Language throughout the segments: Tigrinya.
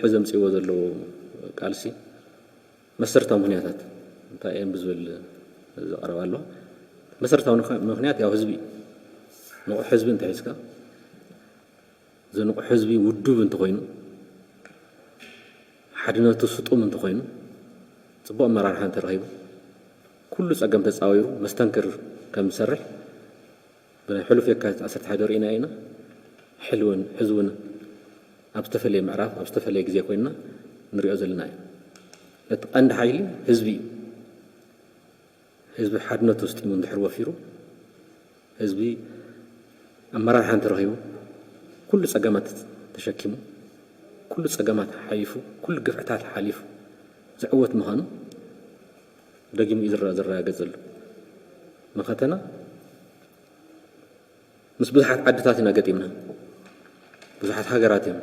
ሕዚ ኣምፅዎ ዘለዎ ቃልሲ መሰረታዊ ምክንያታት እንታይ እዮም ብዝብል ዝቐረበ ኣሎ። መሰረታዊ ምኽ- ምክንያት ያው ህዝቢ እዩ። ንቑሕ ህዝቢ እንተሒዝካ፣ እዚ ንቑሕ ህዝቢ ውዱብ እንተኾይኑ፣ ሓድነቱ ስጡም እንተኾይኑ፣ ፅቡቕ ኣመራርሓ እንተረኺቡ፣ ኩሉ ፀገም ተፃዊሩ መስተንክር ከም ዝሰርሕ ብናይ ሕሉፍ የካቲት ዓሰርተ ሓደ ርኢና ኢና። ሕልውን ሕዝውን ኣብ ዝተፈለየ ምዕራፍ ኣብ ዝተፈለየ ግዜ ኮይንና ንሪኦ ዘለና እዩ። እቲ ቀንዲ ሓይሊ ህዝቢ እዩ። ህዝቢ ሓድነቱ ስጢሙ እንድሕር ወፊሩ፣ ህዝቢ ኣመራርሓ እንተረኺቡ፣ ኩሉ ፀገማት ተሸኪሙ፣ ኩሉ ፀገማት ሓሊፉ፣ ኩሉ ግፍዕታት ሓሊፉ ዝዕወት ምዃኑ ደጊሙ እዩ ዝረ- ዝረጋገፅ ዘሎ። መኸተና ምስ ብዙሓት ዓድታት ኢና ገጢምና። ብዙሓት ሃገራት እዮም።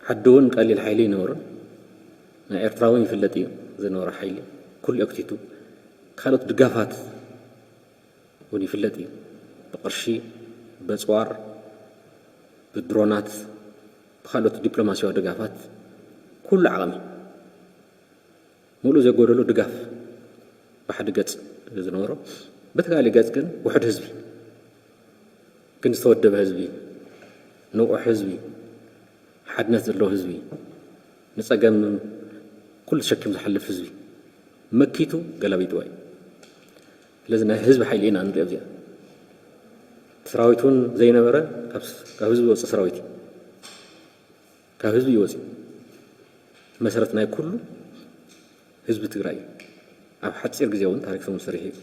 ዓዲ እውን ቀሊል ሓይሊ ይነበሩ። ናይ ኤርትራ እውን ይፍለጥ እዩ ዝነበረ ሓይሊ። ኩሉ ኣክቲቱ ካልኦት ድጋፋት እውን ይፍለጥ እዩ። ብቕርሺ፣ በፅዋር፣ ብድሮናት፣ ብካልኦት ዲፕሎማሲያዊ ድጋፋት ኩሉ ዓቕሚ ሙሉእ ዘጎደሎ ድጋፍ ብሓደ ገፅ ዝነበሮ፣ በቲ ካልእ ገፅ ግን ውሑድ ህዝቢ፣ ግን ዝተወደበ ህዝቢ፣ ንቑሕ ህዝቢ፣ ሓድነት ዘለዎ ህዝቢ፣ ንፀገም ኩሉ ተሸኪሙ ዝሓልፍ ህዝቢ መኪቱ ገላቢጥዋ እዩ። ስለዚ ናይ ህዝቢ ሓይሊ ኢና ንሪኦ። እዚኣ ሰራዊት እውን ዘይነበረ ካብ ካብ ህዝቢ ዝወፀ ሰራዊት እዩ። ካብ ህዝቢ እዩ ወፂኡ። መሰረት ናይ ኩሉ ህዝቢ ትግራይ እዩ። ኣብ ሓፂር ግዜ እውን ታሪክ ስሙ ሰሪሑ እዩ።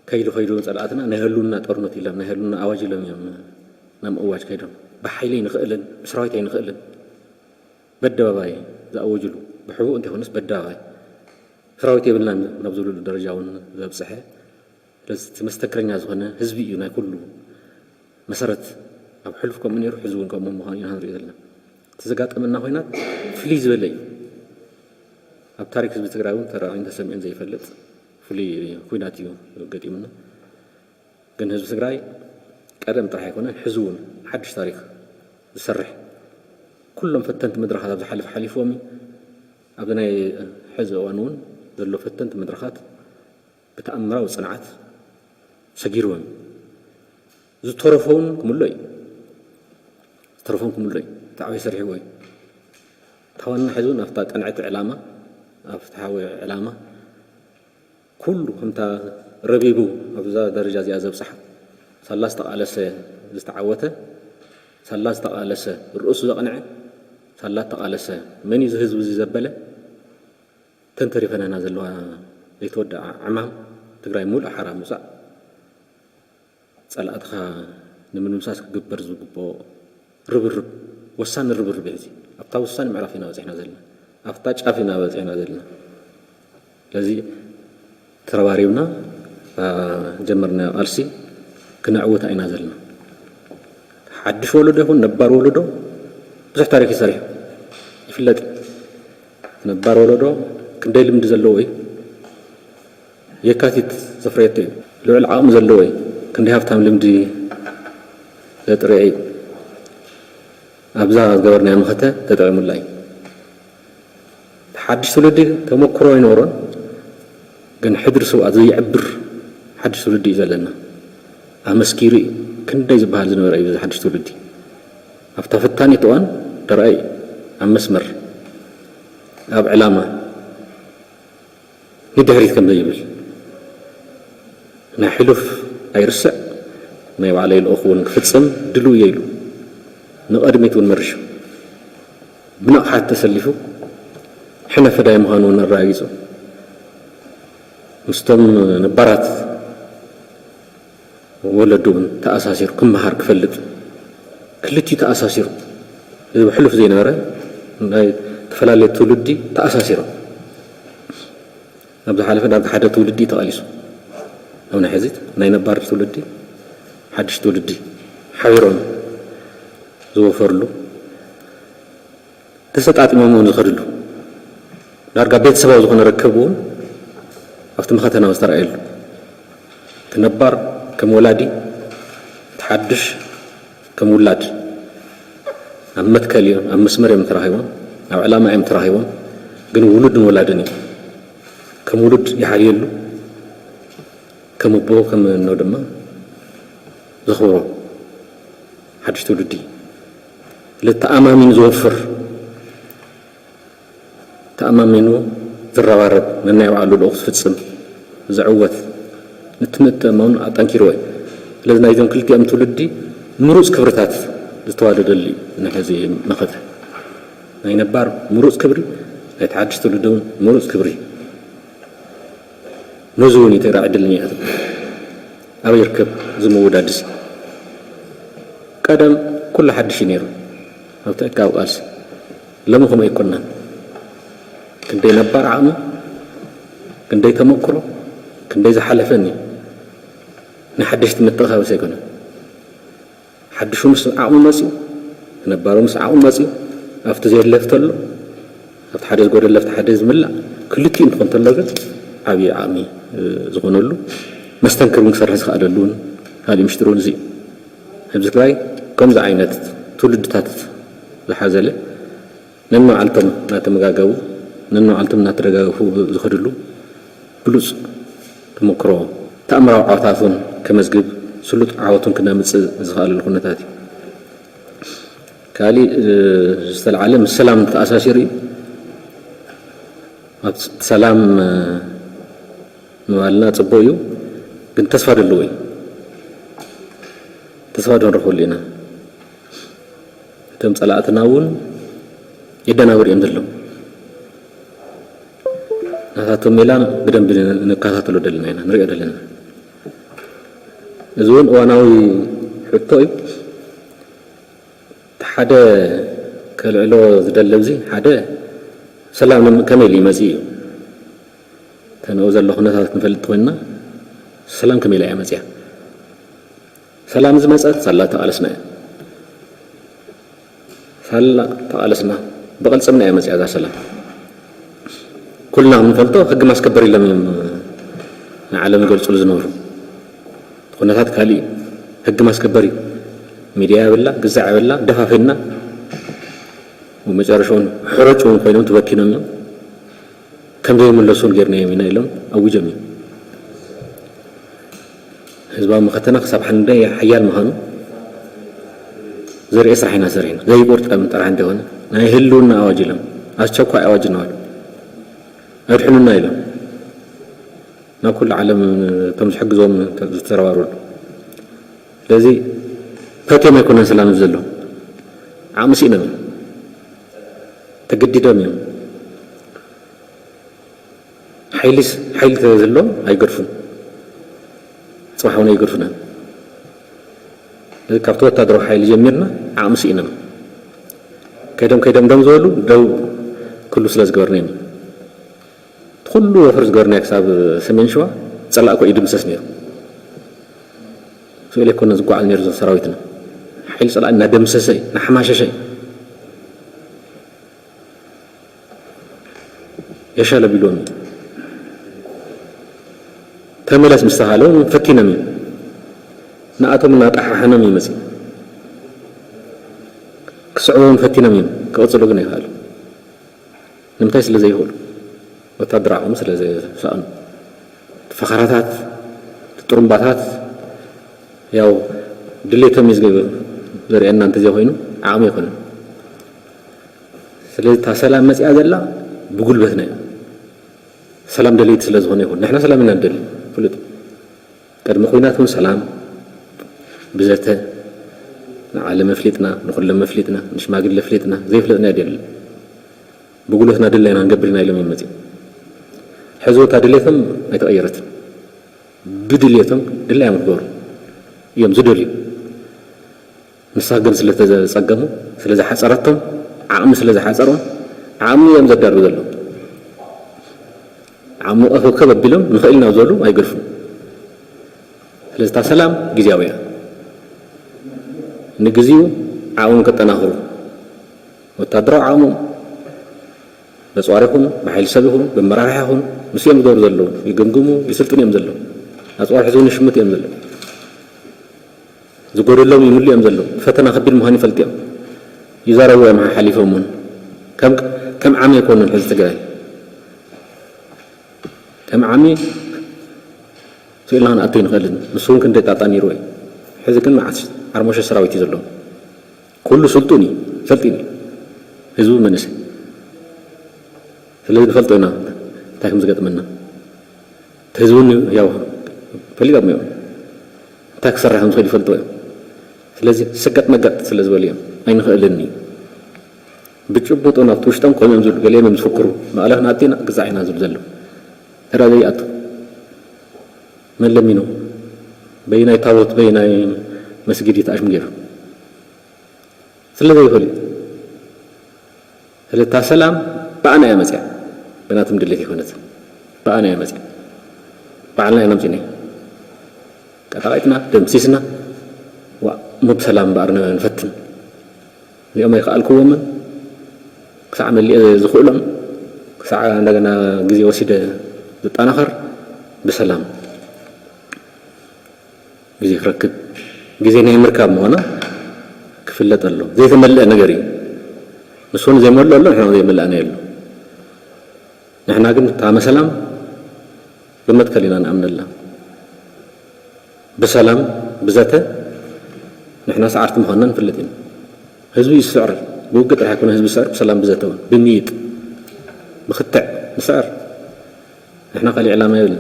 ከይዱ ከይዱ ጸላእትና ናይ ህልውና ጦርነት ኢሎም ናይ ህልውና ኣዋጅ ኢሎም እዮም ናብ ምእዋጅ ከይዶም። ብሓይሊ ኣይንኽእልን፣ ብሰራዊት ኣይንኽእልን በደባባይ ዝኣወጅሉ፣ ብሕቡእ እንተይኮነስ በደባባይ ሰራዊት የብልናን ናብ ዝብልሉ ደረጃ እውን ዘብፅሐ። ስለዚ እቲ መስተንክረኛ ዝኾነ ህዝቢ እዩ ናይ ኩሉ መሰረት። ኣብ ሕሉፍ ከምኡ ነይሩ፣ ሕዚ እውን ከምኡ ምዃኑ ኢና ንሪኦ ዘለና። እቲ ዘጋጠመና ኹናት ፍልይ ዝበለ እዩ። ኣብ ታሪክ ህዝቢ ትግራይ እውን ተራእዩን ተሰሚዑን ዘይፈልጥ ፍሉይ ኹናት እዩ ገጢሙና። ግን ህዝቢ ትግራይ ቀደም ጥራሕ ኣይኮነን፣ ሕዚ እውን ሓድሽ ታሪክ ዝሰርሕ፣ ኩሎም ፈተንቲ መድረኻት ኣብ ዝሓለፈ ሓሊፍዎም እዩ። ኣብዚ ናይ ሕዚ እዋን እውን ዘሎ ፈተንቲ መድረኻት ብተኣምራዊ ጽንዓት ሰጊርዎም እዩ። ዝተረፈውን ክምሎ እዩ። ዝተረፈውን ክምሎ እዩ። እቲ ዓብዪ ሰሪሕዎ እዩ። እቲ ዋና ሕዚ እውን ኣብታ ቅንዕቲ ዕላማ፣ ኣብ ፍትሓዊ ዕላማ ኩሉ ከምታ ረቢቡ ኣብዛ ደረጃ እዚኣ ዘብጽሓ፣ ሳላ ዝተቓለሰ ዝተዓወተ፣ ሳላ ዝተቓለሰ ርእሱ ዘቕንዐ፣ ሳላ ዝተቓለሰ መን እዩ እዚ ህዝቢ እዚ ዘበለ፣ ተን ተሪፈናና ዘለዋ ዘይተወደኣ ዕማም ትግራይ ሙሉእ ሓራ ምውፃእ፣ ጸላእትኻ ንምድምሳስ ክግበር ዝግብኦ ርብርብ፣ ወሳኒ ርብርብ እዩ። እዚ ኣብታ ወሳኒ ምዕራፍ ኢና በፂሕና ዘለና፣ ኣብታ ጫፍ ኢና በፂሕና ዘለና። ስለዚ ተረባሪብና ጀመርና ቃልሲ ክነዕውታ ኢና ዘለና። ሓድሽ ወለዶ ይኹን ነባር ወለዶ ብዙሕ ታሪክ ይሰርሕ ይፍለጥ። ነባር ወለዶ ክንደይ ልምዲ ዘለዎ እዩ። የካቲት ዘፍረየቶ እዩ። ልዑል ዓቕሚ ዘለዎ እዩ። ክንደይ ሃብታም ልምዲ ዘጥረየ እዩ። ኣብዛ ዝገበርናዮ መኸተ ተጠቒሙላ እዩ። ሓድሽ ትውልዲ ተመክሮ ኣይነበሮን፣ ግን ሕድሪ ስውኣት ዘይዕብር ሓድሽ ትውልዲ እዩ ዘለና። ኣመስኪሩ እዩ። ክንደይ ዝበሃል ዝነበረ እዩ እዚ ሓድሽ ትውልዲ። ኣብታ ፈታኒት እዋን ተራእዩ እዩ። ኣብ መስመር፣ ኣብ ዕላማ፣ ንድሕሪት ከም ዘይብል፣ ናይ ሕሉፍ ኣይርስዕ፣ ናይ ባዕለይ ልኡኽ እውን ክፍጽም ድልው እየ ኢሉ፣ ንቐድሚት እውን መሪሹ፣ ብንቕሓት ተሰሊፉ፣ ሕነ ፈዳይ ምዃኑ እውን ኣረጋጊጹ፣ ምስቶም ነባራት ወለዱ እውን ተኣሳሲሩ ክመሃር ክፈልጥ፣ ክልቲኡ ተኣሳሲሩ፣ እዚ ብሕሉፍ ዘይነበረ ናይ ዝተፈላለየ ትውልዲ ተኣሳሲሮም፣ ኣብ ዝሓለፈ ዳርጋ ሓደ ትውልዲ እዩ ተቓሊሱ። ኣብ ናይ ሕዚ ናይ ነባር ትውልዲ ሓድሽ ትውልዲ ሓቢሮም ዝወፈርሉ፣ ተሰጣጢሞም እውን ዝኸድሉ፣ ዳርጋ ቤተሰባዊ ዝኾነ ርክብ እውን ኣብቲ መኸተና ዝተረኣየሉ፣ እቲ ነባር ከም ወላዲ፣ እቲ ሓድሽ ከም ውላድ፣ ኣብ መትከል እዮም፣ ኣብ መስመር እዮም ተራኺቦም፣ ኣብ ዕላማ እዮም ተራኺቦም። ግን ውሉድን ወላድን እዩ። ከም ውሉድ ይሓልየሉ፣ ከም ኣቦ ከም እኖ ድማ ዘኽብሮ ሓድሽ ትውልዲ እዩ። ስለዚ ተኣማሚኑ ዝወፍር፣ ተኣማሚኑ ዝረባረብ፣ ነናይ ባዕሉ ልኡኽ ዝፍጽም፣ ዝዕወት፣ እቲ ምትእምማኑ ኣጠንኪርዎ እዩ። ስለዚ ናይዞም ክልቲኦም ትውልዲ ምሩጽ ክብርታት ዝተዋደደሉ እዩ ንሕዚ መኸተ። ናይ ነባር ምሩጽ ክብሪ፣ ናይቲ ሓድሽ ትውልዲ እውን ምሩጽ ክብሪ። ነዚ እውን እዩ ተራ ዕድል እኒኣት። ኣበይ ይርከብ እዚ ምውዳድስ? ቀደም ኩሉ ሓድሽ እዩ ነይሩ ኣብቲ እካብ ቃልሲ። ሎሚ ከምኡ ኣይኮንናን። ክንደይ ነባር ዓቕሚ፣ ክንደይ ተመክሮ፣ ክንደይ ዝሓለፈን እዩ። ንሓደሽቲ ምትእኻብስ ኣይኮነን። ሓድሹ ምስ ዓቕሙ መፂኡ፣ ነባሩ ምስ ዓቕሙ መፂኡ፣ ኣብቲ ዘየለፍ ተሎ፣ ኣብቲ ሓደ ዝጎደለ ኣብቲ ሓደ ዝምላእ፣ ክልቲኡ እንትኾን ተሎ ግን ዓብዪ ዓቕሚ፣ እ፣ ዝኾነሉ መስተንክር እውን ክሰርሕ ዝኽኣለሉ እውን ካልእ ምሽጥር እውን እዚ እዩ። ህዝቢ ትግራይ ከምዚ ዓይነት ትውልድታት ዝሓዘለ ነንባዕልቶም እናተመጋገቡ፣ ነንባዕልቶም እናተደጋገፉ ዝኸድሉ ብሉጽ ተመክሮ፣ ተኣምራዊ ዓወታት እውን ከመዝግብ፣ ስሉጥ ዓወት እውን ክነምጽእ ዝኽኣለሉ ኩነታት እዩ። ካሊእ፣ እ፣ ዝተልዓለ ምስ ሰላም ተኣሳሲሩ እዩ። ኣብ ሰላም፣ እ፣ ምባልና ጽቡቕ እዩ፣ ግን ተስፋ ዶ ኣለዎ እዩ? ተስፋ ዶ ንረኽበሉ ኢና? እቶም ጸላእትና እውን የደናብር እዮም ዘለዉ። ናታቶም ሜላ ብደንቢ ንከታተሎ ደለና ኢና፣ ንሪኦ ደለና። እዚ እውን እዋናዊ ሕቶ እዩ። እቲ ሓደ ከልዕሎ ዝደለ ኣብዚ ሓደ ሰላም ንም-፣ ከመይ ኢሉ ይመጽእ እዩ? እተንኡ ዘሎ ኩነታት ንፈልጥ ኮይንና ሰላም ከመይ ኢላ እያ መጽያ? ሰላም ዝመጸት ሳላ ተቓለስና እያ። ሳላ ተቓለስና ብቕልጽምና እያ መጽያ እዛ ሰላም። ኩልና ንፈልጦ ሕጊ ማስከበር ኢሎም እዮም ንዓለም ይገልጹሉ ዝነበሩ። ኩነታት ካሊእ እዩ። ሕጊ ማስከበር እዩ። ሚድያ የብላ፣ ግዛዕ የብላ፣ ደፋፊና መጨረሻውን ሕረጭ እውን ኮይኖም ተበቲኖም እዮም። ከም ዘይምለሱ እውን ጌርናዮም ኢና ኢሎም ኣዊጆም እዮም። ህዝባዊ መኸተና ክሳብ ሓንደ ሓያል ምዃኑ ዘርኢ ስራሕ ኢና ሰሪሕና። ዘይቆርጠም ጥራሕ እንተይኮነ ናይ ህልውና ኣዋጅ ኢሎም ኣስቸኳይ ኣዋጅ እናበሉ ኣድሕኑና ኢሎም ናብ ኩሉ ዓለም እቶም ዝሕግዞም ዝተረባረሉ። ስለዚ ፈትዮም ኣይኮነን ሰላም ዘሎ፣ ዓቕሚ ስኢኖም እዮም፣ ተገዲዶም እዮም። ሓይሊስ፣ ሓይሊ ተዘሎም ኣይገድፉን፣ ጽባሕ እውን ኣይገድፉናን። ስለዚ ካብቲ ወታደራዊ ሓይሊ ጀሚርና ዓቕሚ ስኢኖም ከይዶም ከይዶም ደም ዝበሉ ደው ክሉ ስለ ዝገበርና እዮም። እቲ ኩሉ ወፍሪ ዝገበርናዮ ክሳብ ሰሜን ሸዋ ጸላእ እኮ እዩ ድምሰስ ነይሩ። ስእሊ ኣይኮነ ዝጓዓዝ ነይሩ ሰራዊትና። ሓይሊ ጸላእ እናደምሰሰ እዩ፣ እናሓማሸሸ እዩ። የሻል ኣቢሎም እዩ። ተመለስ ምስ ተባሃለ እውን ፈቲኖም እዩ። ንኣቶም እናጠሓሓኖም እዩ መፅዩ። ክስዕቦም ፈቲኖም እዮም፣ ክቕፅሉ ግን ኣይከኣሉ። ንምንታይ? ስለ ዘይኽእሉ፣ ወታደራዊ ዓቕሚ ስለ ዝሰኣኑ። እቲ ፈኸራታት፣ እቲ ጥሩምባታት ያው ድሌቶም እዩ ዝገ-፣ ዘርእየና እንተዘይኮይኑ ዓቕሚ ኣይኮነን። ስለዚ እታ ሰላም መፂኣ ዘላ ብጉልበትና እዩ። ሰላም ደለይቲ ስለ ዝኾነ ይኹን፣ ንሕና ሰላም ኢና ንደሊ፣ ፍሉጥ። ቅድሚ ኲናት እውን ሰላም ብዘተ ንዓለም ኣፍሊጥና፣ ንኹሎም ኣፍሊጥና፣ ንሽማግለ ኣፍሊጥና፣ ዘይፍለጥና የለን። ብጉልበትና ድላይና ንገብር ኢና ኢሎም እዮም መፂኦም። ሕዚ እውን እታ ድሌቶም ኣይተቐየረትን። ብድሌቶም ድላዮም ክገብሩ እዮም ዝደልዩ። ንሳ ግን ስለ ዝተጸገሙ፣ ስለ ዝሓጸረቶም፣ ዓቕሚ ስለ ዝሓጸሮም፣ ዓቕሚ እዮም ዘዳልዉ ዘለዉ። ዓቕሚ ኣኸብከብ ኣቢሎም ንኽእል ኢና ዝበሉ ኣይገድፉን። ስለዚ እታ ሰላም ግዝያዊ እያ። ንግዜኡ ዓቕሞም ከጠናኽሩ፣ ወታደራዊ ዓቕሞም፣ በጽዋር ይኹኑ፣ ብሓይሊ ሰብ ይኹኑ፣ ብመራርሒ ይኹኑ፣ ምስ እዮም ዝገብሩ ዘለዉ፣ ይግምግሙ፣ ይስልጥኑ እዮም ዘለዉ። ኣጽዋር ሕዝውን ይሽምቱ እዮም ዘለዉ። ዝጎደሎም ይምሉ እዮም ዘለዉ። ፈተና ከቢድ ምዃኑ ይፈልጡ እዮም። ይዛረቡ እዮም ሓሓሊፎም እውን። ከም ዓሚ ኣይኮኑን ሕዚ ትግራይ። ከም ዓሚ ስኢልና ክንኣቱ ኣይንኽእልን። ንሱ እውን ክንደይ ጣጣ ነይሩ እዩ። ሕዚ ግን መዓት ሓርሞሸ ሰራዊት እዩ ዘለዎ። ኩሉ ስልጡን እዩ፣ ሰልጢን እዩ። ህዝቡ መንእሰይ። ስለዚ ንፈልጦ ኢና እንታይ ከም ዝገጥመና። እቲ ህዝቢ እውን ያው ፈሊጦም እዮም። እንታይ ክሰርሕ ከም ዝኽእል ይፈልጡ እዮም። ስለዚ ስገጥ መገጥ ስለ ዝበሉ እዮም። ኣይንኽእልን እዩ። ብጭቡጡ ናብቲ ውሽጦም ከምኡ እዮም ዝብሉ። ገሊኦም እዮም ዝፍክሩ። መቐለ ክንኣቱ ኢና፣ ግዛዕ ኢና ዝብሉ ዘለዉ። ተራ ዘይኣቱ። መን ለሚኖ? በይናይ ታቦት፣ በይናይ መስጊድ እዩ ተኣሽሙ ገይሩ። ስለ ዘይኽእል እዩ። ስለታ ሰላም ብኣና እያ መፅያ። ብናትም ድሌት ይኮነት። ብኣና እያ መፅያ። ባዕልና ኢና ኣምፂና። ቀጣቒጥና፣ ደምሲስና፣ ዋ፣ እሞ ብሰላም እምበኣር ን-፣ ንፈትን። እዚኦም ኣይከኣልክዎምን። ክሳዕ መሊኤ ዝኽእሎም፣ ክሳዕ እንደገና ግዜ ወሲደ ዝጠናኸር ብሰላም ግዜ ክረክብ፣ ግዜ ናይ ምርካብ ምዃና ክፍለጥ ኣሎ። ዘይተመልአ ነገር እዩ። ንሱ እውን ዘይመልኦ ኣሎ፣ ንሕና እውን ዘይመላእናዮ ኣሎ። ንሕና ግን እታ መሰላም ብመትከል ኢና ንኣምነላ። ብሰላም፣ ብዘተ፣ ንሕና ሰዓርቲ ምዃንና ንፍልጥ ኢና። ህዝቢ ይስዕር፣ ብውግእ ጥራሕ ኣይኮነ ህዝቢ ይስዕር፣ ብሰላም፣ ብዘተ እውን፣ ብምይጥ፣ ብክትዕ ንስዕር። ንሕና ካሊእ ዕላማ የብልና።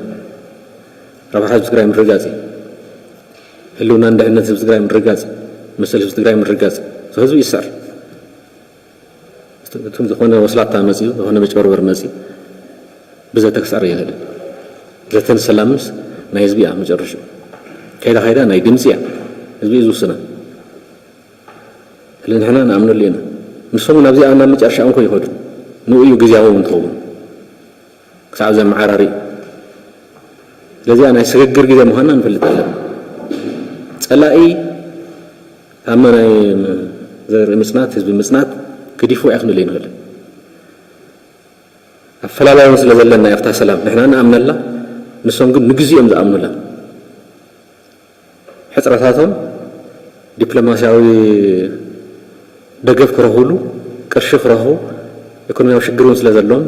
ረብሓ ህዝቢ ትግራይ ምርጋፅ እዩ። ህልውናን ድሕነት ህዝቢ ትግራይ ምርጋፅ እዩ። መሰል ህዝቢ ትግራይ ምርጋፅ እዩ። ህዝቢ ይስዕር። እቶም ዝኾነ ወስላታ መፅዩ፣ ዝኾነ መጭበርበር መፅዩ፣ ብዘተ ክስዕር ኣይኽእልን። ዘተን ሰላምንስ ናይ ህዝቢ እያ መጨረሽኡ። ከይዳ ከይዳ ናይ ድምፂ እያ። ህዝቢ እዩ ዝውስና። ስለ ንሕና ንኣምነሉ ኢና። ንሶም እውን ኣብዚኣ ናብ መጨረሻ እንኮ ይኸዱ። ንኡ እዩ ግዜያዊ እውን ትኸውን። ክሳብ ዘመዓራሪ። ስለዚኣ ናይ ስግግር ግዜ ምዃንና ንፈልጥ ኣለና። ፀላኢ ካብ መናይ ዘርኢ ምፅናት፣ ህዝቢ ምፅናት፣ ገዲፉ ኣይ ክንብል ኣይንኽእልን። ኣፈላላዮም ስለ ዘለና ኣብታ ሰላም ንሕና ንኣምነላ፣ ንሶም ግን ንግዜኦም ዝኣምኑላ። ሕፅረታቶም ዲፕሎማስያዊ ደገፍ ክረኽብሉ፣ ቅርሺ ክረኽቡ፣ ኢኮኖሚያዊ ሽግር እውን ስለ ዘለዎም፣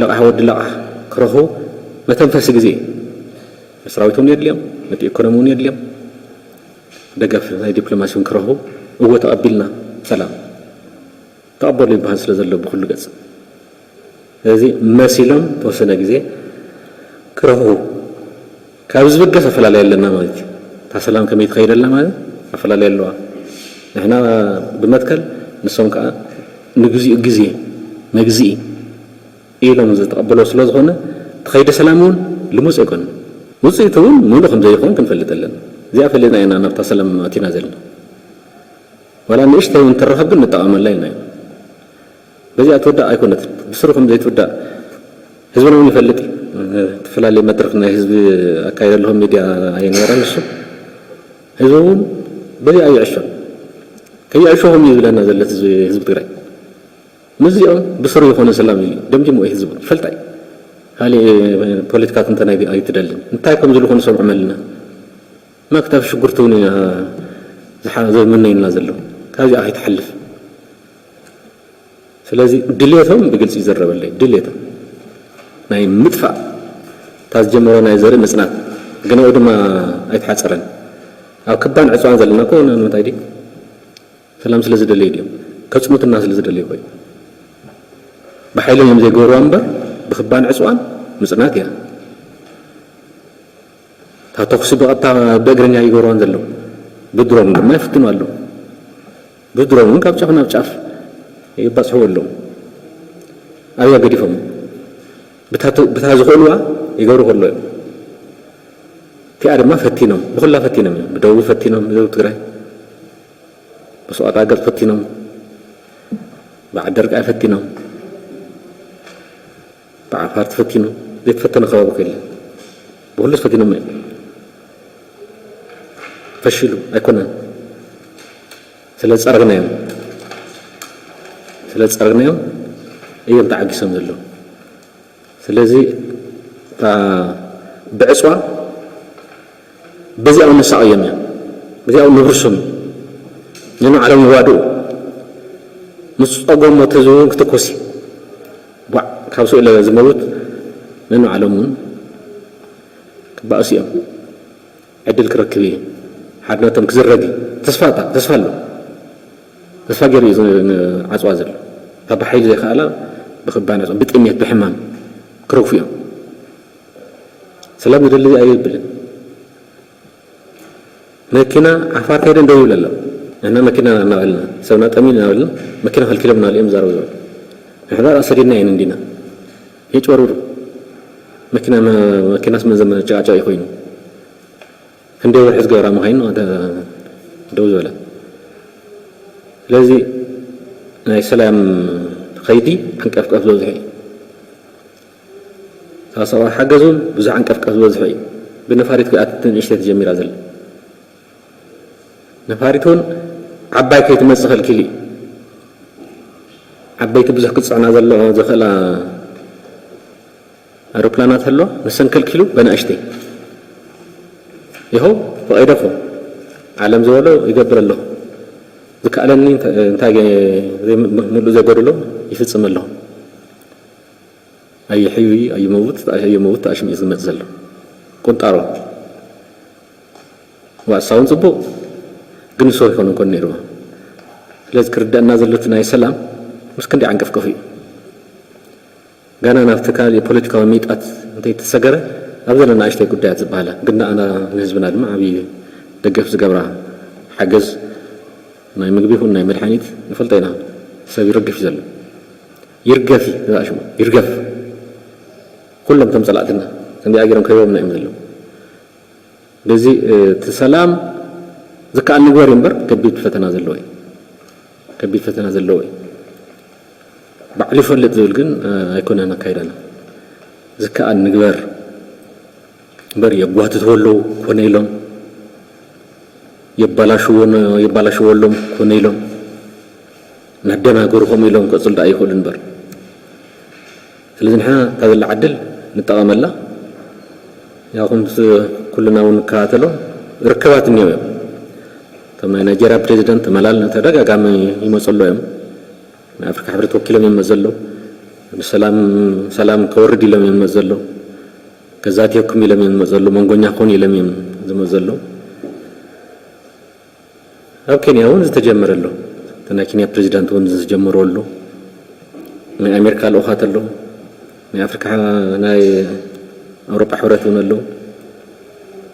ለቓሕ ወዲ ለቓሕ ክረኽቡ መተንፈሲ ግዜ እዩ። ሰራዊት እውን የድልዮም፣ ነቲ ኢኮኖሚ እውን የድልዮም፣ ደገፍ ናይ ዲፕሎማሲ እውን ክረኽቡ፣ እወ ተቐቢልና ሰላም። ተቐበሉ ይበሃል ስለ ዘሎ ብኹሉ ገፅ። ስለዚ መሲሎም ተወሰነ ግዜ ክረኽቡ ካብ ዝብገስ ኣፈላለየ ኣለና ማለት እዩ። እታ ሰላም ከመይ ትኸይድ ኣላ ማለት ኣፈላለየ ኣለዋ። ንሕና ብመትከል ንሶም ከዓ ንግዚኡ ግዜ መግዚኢ ኢሎም ዝተቐበሎ ስለ ዝኾነ እቲ ከይዲ ሰላም እውን ልሙፅ ኣይኮነን። ውፅኢቱ እውን ምሉእ ከም ዘይኸውን ክንፈልጥ ኣለና። እዚኣ ፈሊጥና ኢና ናብታ ሰላም ኣቲና ዘለና። ዋላ ንእሽተይ እውን ትረኸብ ግን ንጠቐመላ ኢልና ኢና። በዚኣ ትውዳእ ኣይኮነትን። ብስሩ ከም ዘይትውዳእ ህዝብና እውን ይፈልጥ እዩ። እተፈላለየ መድረኽ ናይ ህዝቢ ኣካይደ ኣለኹ፣ ሚድያ ኣይነበረን ንሱ። ህዝቢ እውን በዚኣ ይዕሾ። ከይዕሾኹም እዩ ዝብለና ዘሎ ህዝቢ፣ ህዝቢ ትግራይ። ምስዚኦም ብስሩ ዝኾነ ሰላም እዩ ደምዲሙ እዩ ህዝቢ። ይፈልጣ እዩ። ካሊእ ፖለቲካ ትንተና ኣይት-፣ ኣይትደልን። እንታይ ከም ዝልኹ ንሰምዖም ኣለና። መክተብ ሽጉርቲ እውን ኢና ዝሓ-፣ ዘመነዩና ዘለዉ። ካብዚኣ ከይትሓልፍ። ስለዚ ድሌቶም ብግልፂ ይዘረበለይ። ድሌቶም ናይ ምጥፋእ፣ እታ ዝጀመሮ ናይ ዘርኢ ምፅናት፣ ግናኡ ድማ ኣይተሓፀረን። ኣብ ክባን ዕፅዋን ዘለና እኮ ንምንታይ ድዩ? ሰላም ስለ ዝደለዩ ድዮም? ከፅኑትና ስለ ዝደለዩ እኮ እዩ። ብሓይሎም እዮም ዘይገብርዋ እምበር፣ ብክባን ዕፅዋን ምፅናት እያ። እታ ተኹሲ ብቐጥታ ብእግረኛ ይገብርዋን ዘለዉ። ብድሮን ድማ ይፍትኑ ኣለዉ። ብድሮን እውን ካብ ጫፍ ናብ ጫፍ ይባፅሕዎ ኣለዉ። ኣብያ ገዲፎም። ብታ ተ-፣ ብታ ዝኽእልዋ ይገብሩ ከሎ እዮም። እቲኣ ድማ ፈቲኖም፣ ብኹላ ፈቲኖም እዮም። ብደቡብ ፈቲኖም፣ ብደቡብ ትግራይ። ብሱቓ ገፅ ፈቲኖም፣ ብዓዲ ደርቃይ ፈቲኖም፣ ብዓፋር ተፈቲኑ፣ ዘይተፈተነ ከባቢ እኮ የለን። ብኹሉ ፈቲኖም እዮም። ፈሺሉ ኣይኮነን። ስለ ዝፀረግናዮም፣ ስለ ዝፀረግናዮም እዮም ተዓጊሶም ዘለዉ። ስለዚ እታ ብዕፅዋ በዚኣ እውን ነሳቕዮም እዮም። በዚኣ እውን ነብርሶም እዮም። ንንባዕሎም ይዋድኡ። ምስ ጸገሞ ተዝውን ክትኮሲ ቧዕ ካብ ስእለ ዝመውት ነንባዕሎም እውን ክባእሱ እዮም። ዕድል ክረክብ እዩ። ሓድነቶም ክዝረግ እዩ። ተስፋ ተስፋ ኣሎ። ተስፋ ገይሩ እዩ ዓፅዋ ዘሎ። ካብ ብሓይሊ ዘይከኣላ ብክባን ዕፅዋ ብጥሜት ብሕማም ክረግፉ እዮም። ሰላም ዝደሊ ኣየብልን። መኪና ዓፋር ከይደ እንደው ይብል ኣሎ። ንሕና መኪና እናበልና ሰብና ጠሚን እናበልና መኪና ከልኪሎም እናበሉ እዮም ዝዛረቡ ዘለዉ። ንሕና ሰዲድና እየን እንዲና የጭበርብሩ። መኪና መኪናስ መን ዘመ ጨቃጨቂ ኮይኑ ክንደይ ወርሒ ዝገብራ መኻይኑ ደው ዝበላ። ስለዚ ናይ ሰላም ኸይዲ ዓንቀፍቀፍ ዝበዝሑ እዩ። ሰብኣዊ ሓገዝ እውን ብዙሕ ዓንቀፍቀፍ ዝበዝሑ እዩ። ብነፋሪት ክኣት ንእሽተይ ተጀሚራ ዘላ ነፋሪት እውን ዓባይ ከይትመፅእ ከልኪሉ እዩ። ዓበይቲ ብዙሕ ክፅዕና ዘሎ ዝኽእላ ኣውሮፕላናት ኣሎ ንሰን ከልኪሉ በናእሽተይ ይኸው ፈቒደኹ ዓለም ዝበሎ ይገብር ኣለኹ። ዝከኣለኒ እንታይ ምሉእ ዘጎድሎ ይፍፅም ኣለኹ። ኣይሕዩ ኣይመውት ኣይመውት ኣሽሚኡ ዝመፅ ዘሎ ቁንጣሮ ዋእሳውን ፅቡቅ ግን ንሶ ይኮነ ኮን ነይርዎ። ስለዚ ክርደአና ዘሎ እቲ ናይ ሰላም ምስ ክንዲ ዓንቀፍቀፉ እዩ። ጋና ናብቲ ካልእ ፖለቲካዊ ሚጣት እንተይተሰገረ ኣብ ዘለና ንእሽተይ ጉዳያት ዝበሃላ ግን ንኣና ንህዝብና ድማ ዓብዪ ደገፍ ዝገብራ ሓገዝ ናይ ምግቢ ይኹን ናይ መድሓኒት ንፈልጦ ኢና። ሰብ ይረግፍ እዩ ዘሎ። ይርገፍ እዩ እዛ ሽሙ ይርገፍ። ኩሎም እቶም ፀላእትና ከምዚኣ ገይሮም ከሪቦምና እዮም ዘለዉ። በዚ እቲ ሰላም ዝከኣል ንግበር እዩ እምበር ከቢድ ፈተና ዘለዎ እዩ። ከቢድ ፈተና ዘለዎ እዩ። ባዕሉ ይፈልጥ ዝብል ግን ኣይኮነን ኣካይዳና። ዝከኣል ንግበር እምበር የጓትትዎ ኣለዉ ኮነ ኢሎም የባላሽዎ የባላሽዎ ኣለዎም ኮነ ኢሎም ናደናገሩ ከምኡ ኢሎም ክቕፅል ደኣ ይኽእሉ እምበር። ስለዚ ንሕና እታ ዘላ ዕድል ንጠቐመላ። ያው ከምቲ ኩልና እውን ንከታተሎ ርክባት እኒኦ እዮም። እቶም ናይ ናይጀርያ ፕሬዚደንት ተመላል ተደጋጋሚ ይመፁ ኣሎ እዮም። ናይ ኣፍሪካ ሕብረት ወኪሎም እዮም መፅ ዘለዉ። ሰላም ሰላም ከወርድ ኢሎም እዮም መፅ ዘለዉ። ገዛእቲ የኩም ኢሎም እዮም ዝመፁ ዘለዉ። መንጎኛ ኮኑ ኢሎም እዮም ዝመፁ ዘለዉ። ኣብ ኬንያ እውን ዝተጀመረ ኣሎ። እቲ ናይ ኬንያ ፕሬዚዳንት እውን ዝተጀመሩ ኣሎ። ናይ ኣሜሪካ ልኡኻት ኣሎ። ናይ ኣፍሪካ ናይ ኣውሮጳ ሕብረት እውን ኣለዉ።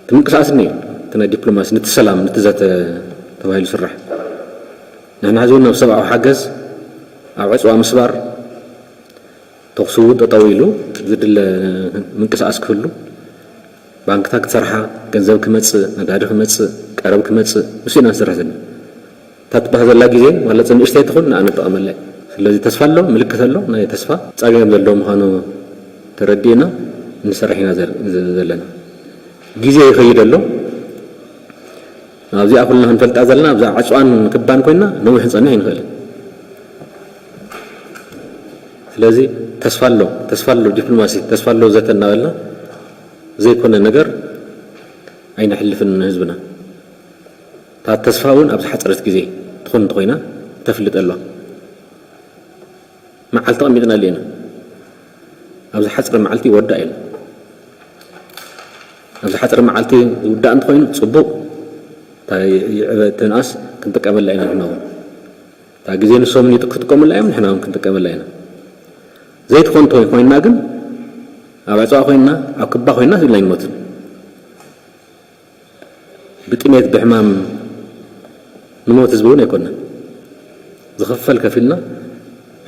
እቲ ምንቅስቃስ እኒኦ እቲ ናይ ዲፕሎማሲ ነቲ ሰላም ነቲ ዘተ ተባሂሉ ስራሕ ንሕና ሕዚ እውን ናብ ሰብኣዊ ሓገዝ ኣብ ዕፅዋ ምስባር ተኹሲ እውን ጠጠው ኢሉ ዝድለ ምንቅስቃስ ክህሉ ባንክታት ክሰርሓ ገንዘብ ክመፅእ ነጋዲ ክመፅእ ቀረብ ክመፅእ ምስ ኢና ንሰርሕ ዘለና። እታ ትበሃል ዘላ ግዜ ማለት ንእሽተይ ትኹን ንኣነ ጠቐመላ እዩ። ስለዚ ተስፋ ኣሎ ምልክት ኣሎ ናይ ተስፋ ፃገም ዘለዎ ምዃኑ ተረዲእና ንሰርሕ ኢና ዘለና። ግዜ ይኸይድ ኣሎ። ኣብዚኣ ኩልና ክንፈልጣ ዘለና ኣብዛ ዕፅዋን ክባን ኮይና ነዊሕ ክንፀንሕ ይንኽእል። ስለዚ ተስፋ ኣሎ ተስፋ ኣሎ ዲፕሎማሲ ተስፋ ኣሎ ዘተ እናበልና ዘይኮነ ነገር ኣይነሕልፍን ንህዝብና። እታ ተስፋ እውን ኣብ ዝሓፀረት ግዜ ትኾን እንተኾይና ተፍልጥ ኣለዋ። መዓልቲ ኣቐሚጥናሉ ኢና። ኣብ ዝሓፀረ መዓልቲ ይወዳእ ኢልና። ኣብ ዝሓፀረ መዓልቲ ዝውዳእ እንተኾይኑ ፅቡቕ፣ እታ ይዕበ ትንኣስ ክንጥቀመላ ኢና ንሕና እውን። እታ ግዜ ንሶም ክጥቀሙላ እዮም፣ ንሕና እውን ክንጥቀመላ ኢና። ዘይትኾን እንተ ኮይና ግን ኣብ ዕፅዋ ኮይና ኣብ ክባ ኮይና ኢልና ኣይንሞትን። ብጥሜት ብሕማም ንሞት ህዝቢ እውን ኣይኮነን። ዝኽፈል ከፊልና